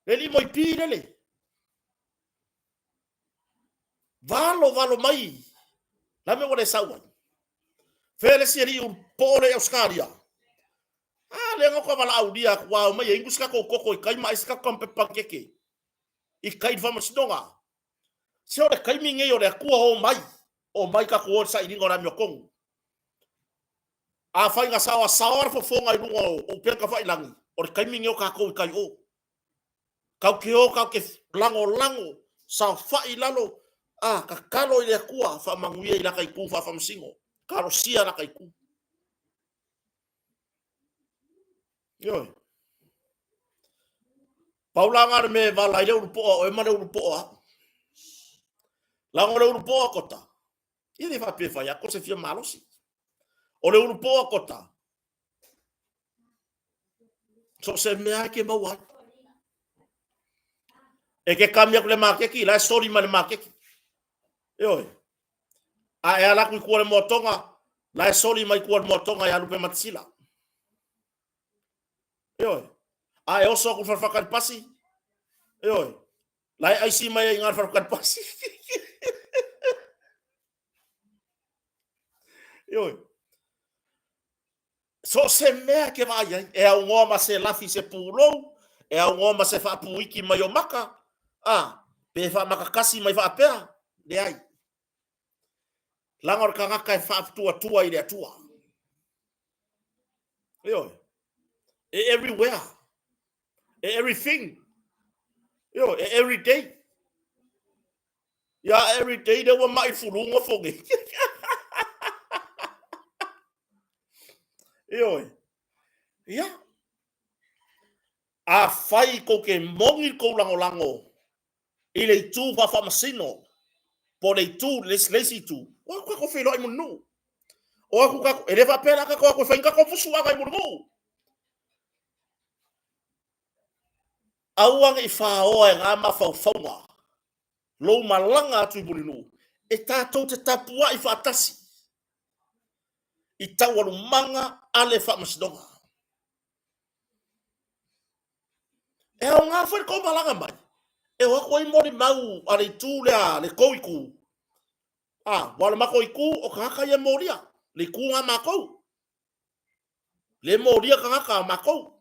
Le alii Moepi lele. Valo valo mai. La mea ua le sau ai. Fea le isi alii po le i Australia. A lea na ka valaaulia atu a omai e inu se tatou koko i kai ma ai se tatou kampepe panikeke i kai i le faamasinoga. Se o le taimi nei o le Atua o mai, o mai tatou o i le sailiga o le amiotonu. Afai na saoasaoa le fofoga i luga o upega tafailagi, o le taimi nei o tatou i tai o. Tatou te o, tatou te lagolago, saofai i lalo, a, tatalo i le Atua, faamanuia i lata itu faafaamasino, talosia lata itu. Ioe. Pau la lena o le mea e vala ai le ulupoa o oe ma le ulupoa au. Leaga o le ulupoa kota, e le faapea e fai atu se fia malosi. O le ulupoa kota, so o se mea e ke maua ai. E ke kami aku le maketi, la e soli mai le maketi. Ioe. A e ala atu i tua le moatoga, La e soli mai tua le moatoga ia Lupematasila. Ioe. A e oso aku i le fale faatali pasi, ioe, la e aisi mai ai i ina le fale faatali pasi. Ioe. So o se mea e ke vaai ai, e aunoa ma se lafi se pulou, e aunoa ma se faapuiki mai o maka, a, pe faamakakasi mai faapea, leai. Leaga o le tagata e faatuatua i le Atua. Ioe. E everywhere. E everything. Ioe, e every day. Ia every day lea ua mai fulu nofo nei. Ioe. Ia. Afai kou ke moni le kou lagolago i le itu faafaamasino po o le itu, le isi itu, o atu tatou feiloai Mulinuu. O atu tatou, e le faapea la tatou o atu e fai ni tatou fusuaga i Mulinuu. Aua ne i faoa e na mafaufauga lou malaga atu i Mulinuu, e tatou te tapuai faatasi i taualumaga a le Faamasinoga. E aoga foi le tou malaga mai, e o atu ai molimau a le itu lea, le tou itu. A, aua o le matou itu, o tagata ia e molia, le itu lena a matou. Le molia tagata a matou.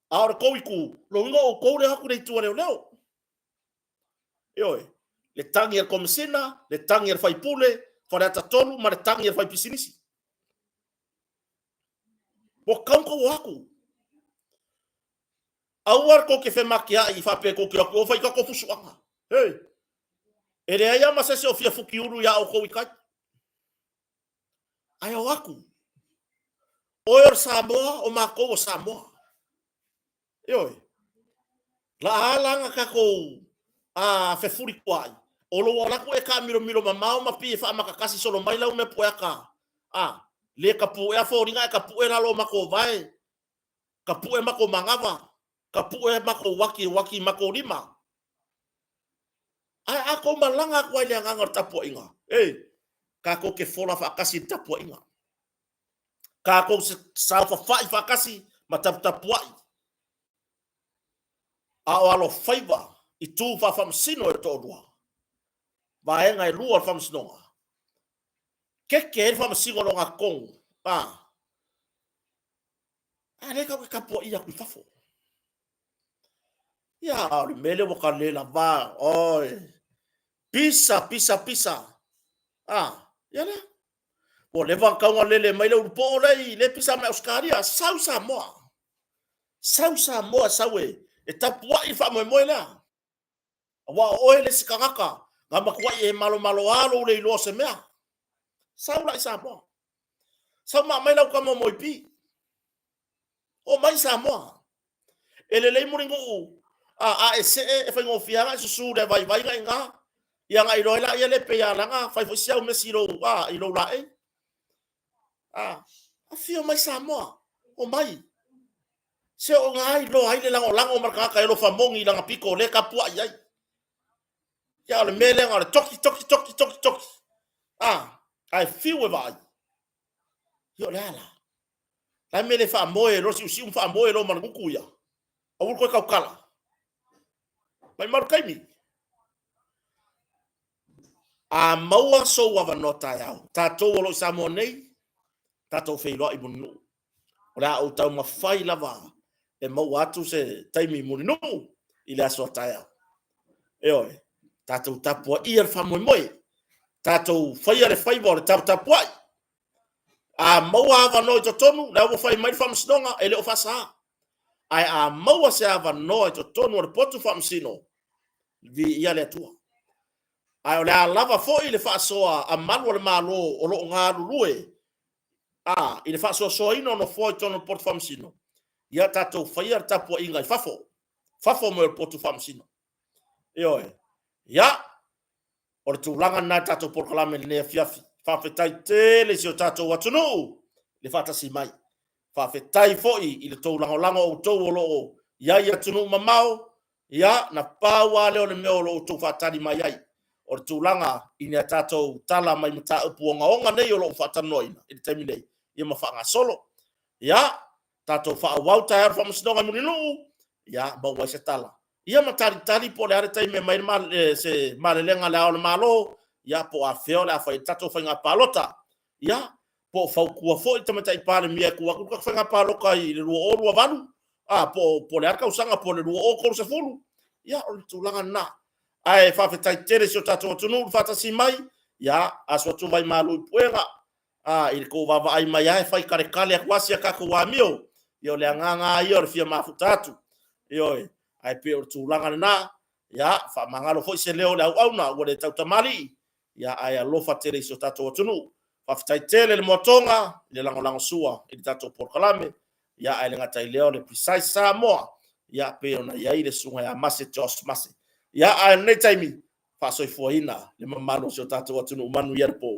A o le tou itu, lona uiga o outou lea e o atu i le itu a leoleo. Ioe, le tagi a le Komesina, le tagi a le faipule, Faleata 3 ma le tagi a le faipisinisi. Ua tatau ona tou o atu. Aua tou te femateai i faapea tou te o atu o fai tatou fusuaga. Hei! E leai lava ma se isi o fia futiulu iā outou i tai. Ae o atu. Oe o le Samoa, o matou o Samoa. Ioe. La a la na tatou a fefulituaai, o lou alu atu e taamilomilo mamao ma pei e faamatakasi solo mai lau mea pueaka, a le tapuea foliga ae tapue lalo o matou vae, tapue matou manava, tapue matou uaki e uaki i matou lima. Ae a tou malaga atu ai i le agaga o le tapuaiga, e, tatou te fola faatasi i le tapuaiga. Tatou saofafai faatasi ma taputapuai. A o alofaiva i tu faafaamasino e toalua, vaega e lua o le faamasinoga, keke ai le faamasino o le ogatotonu, a, a lea tatou te tapuaia atu i fafo. Ia, a o le mea lea ua ta le lava, oi, pisa, pisa, pisa, a, ia lea. Ua leva ona tau ona lele mai le ulupoo lea i le pisa mai Ausetalia, sau i Samoa. Sau i Samoa, sau e, e tapuai le faamoemoe lea. Aua o oe le isi tagata na matuai e malomaloa lou le iloa o se mea. Sau la i Samoa. Sau ma aumai lau tama o Moipi. Oo mai i Samoa. E lelei Mulinuu a, a e see e faigofie lava ona e susu i le vaivaiga i ina, ia ona iloa ai laia lea pei lava leaga fai foi si au mesi i lou, a, i lou laei. A, afio mai Samoa, omai. Se o ina iloa ai le lagolago ma le tagata e alofa moni i lana pito o lea e tapuai ai. Ia o le mea lea na o le toki, toki, toki, toki, toki. A, ae fiu e vaai. Ia o le a la? La mea le faamoe loa siusiu ma faamoe loa ma le gutu ia. Aua le toe tautala. Maumau le taimi. A maua sou avanoa taeao, tatou o lo o i Samoa nei, tatou feiloai i Mulinuu. O le a ou taumafai lava e maua atu se taimi i Mulinuu i le aso a taeao. Ioe, tatou tapuaia le faamoemoe, tatou faia le faiva o le taputapuai. A maua avanoa i totonu, lea ua fai mai le faamasinoga, e le o faasa. Ae a maua se avanoa i totonu o le potu faamasino, viia le Atua. Ae o le a lava foi le faasoa a malu o le Malo o lo o galulue a, i le faasoasoaina o nofoa i totonu o le potu faamasino, ia tatou faia le tapuaiga i fafo, fafo mai o le potu faamasino. Ioe. Ia, O le tulaga lena i le tatou polokalame i lenei afiafi. Faafetai tele i si o tatou atunuu le faatasi mai. Faafetai foi i le tou lagolago o outou o lo o i ai i atunuu mamao. Ia, na pau lava lea o le mea o lo o outou faatali mai ai. o le tulaga i ni a tatou tala mai mataupu ogaoga nei o lo o faatalanoaina i le taimi nei, ia ma faagasolo. Ia, tatou faaauau taeao le faamasinoga i Mulinuu, ia, maua ai se tala. Ia ma talitali po o le a le taimi e aumai ai se malelega a Le Ao o le Malo, ia po o afea o le a fai ai le tatou faiga palota. Ia, po o fautua foi le Tamaitai Palemia e tuu atu le tatou faiga palota i le 2028, a, po o le a le tausaga, po o le 2030. Ia, o le tulaga lena. Ae faafetai tele i si o tatou atunuu le faatasi mai. Ia, aso atu vai malu i puega, a, i le tou vaavaai mai lava e fai taletale atu lava si a tatou amio. Ia, o le agaga lava ia o le fia mafuta atu. Ioe. Ae pei o le tulaga lena. Ia, faamagalo foi se leo o le auauna ua le tautamalii, ia ae alofa tele i si o tatou atunuu. Faafetai tele le moatoga i le lagolagosua i le tatou polokalame, ia ae le gata i lea o le Precise Samoa, ia pei ona i ai le susuga ia Mase Josh Mase. Ia ae o lenei taimi, faasoifuaina le mamalu o si o tatou atunuu. Manuia le po.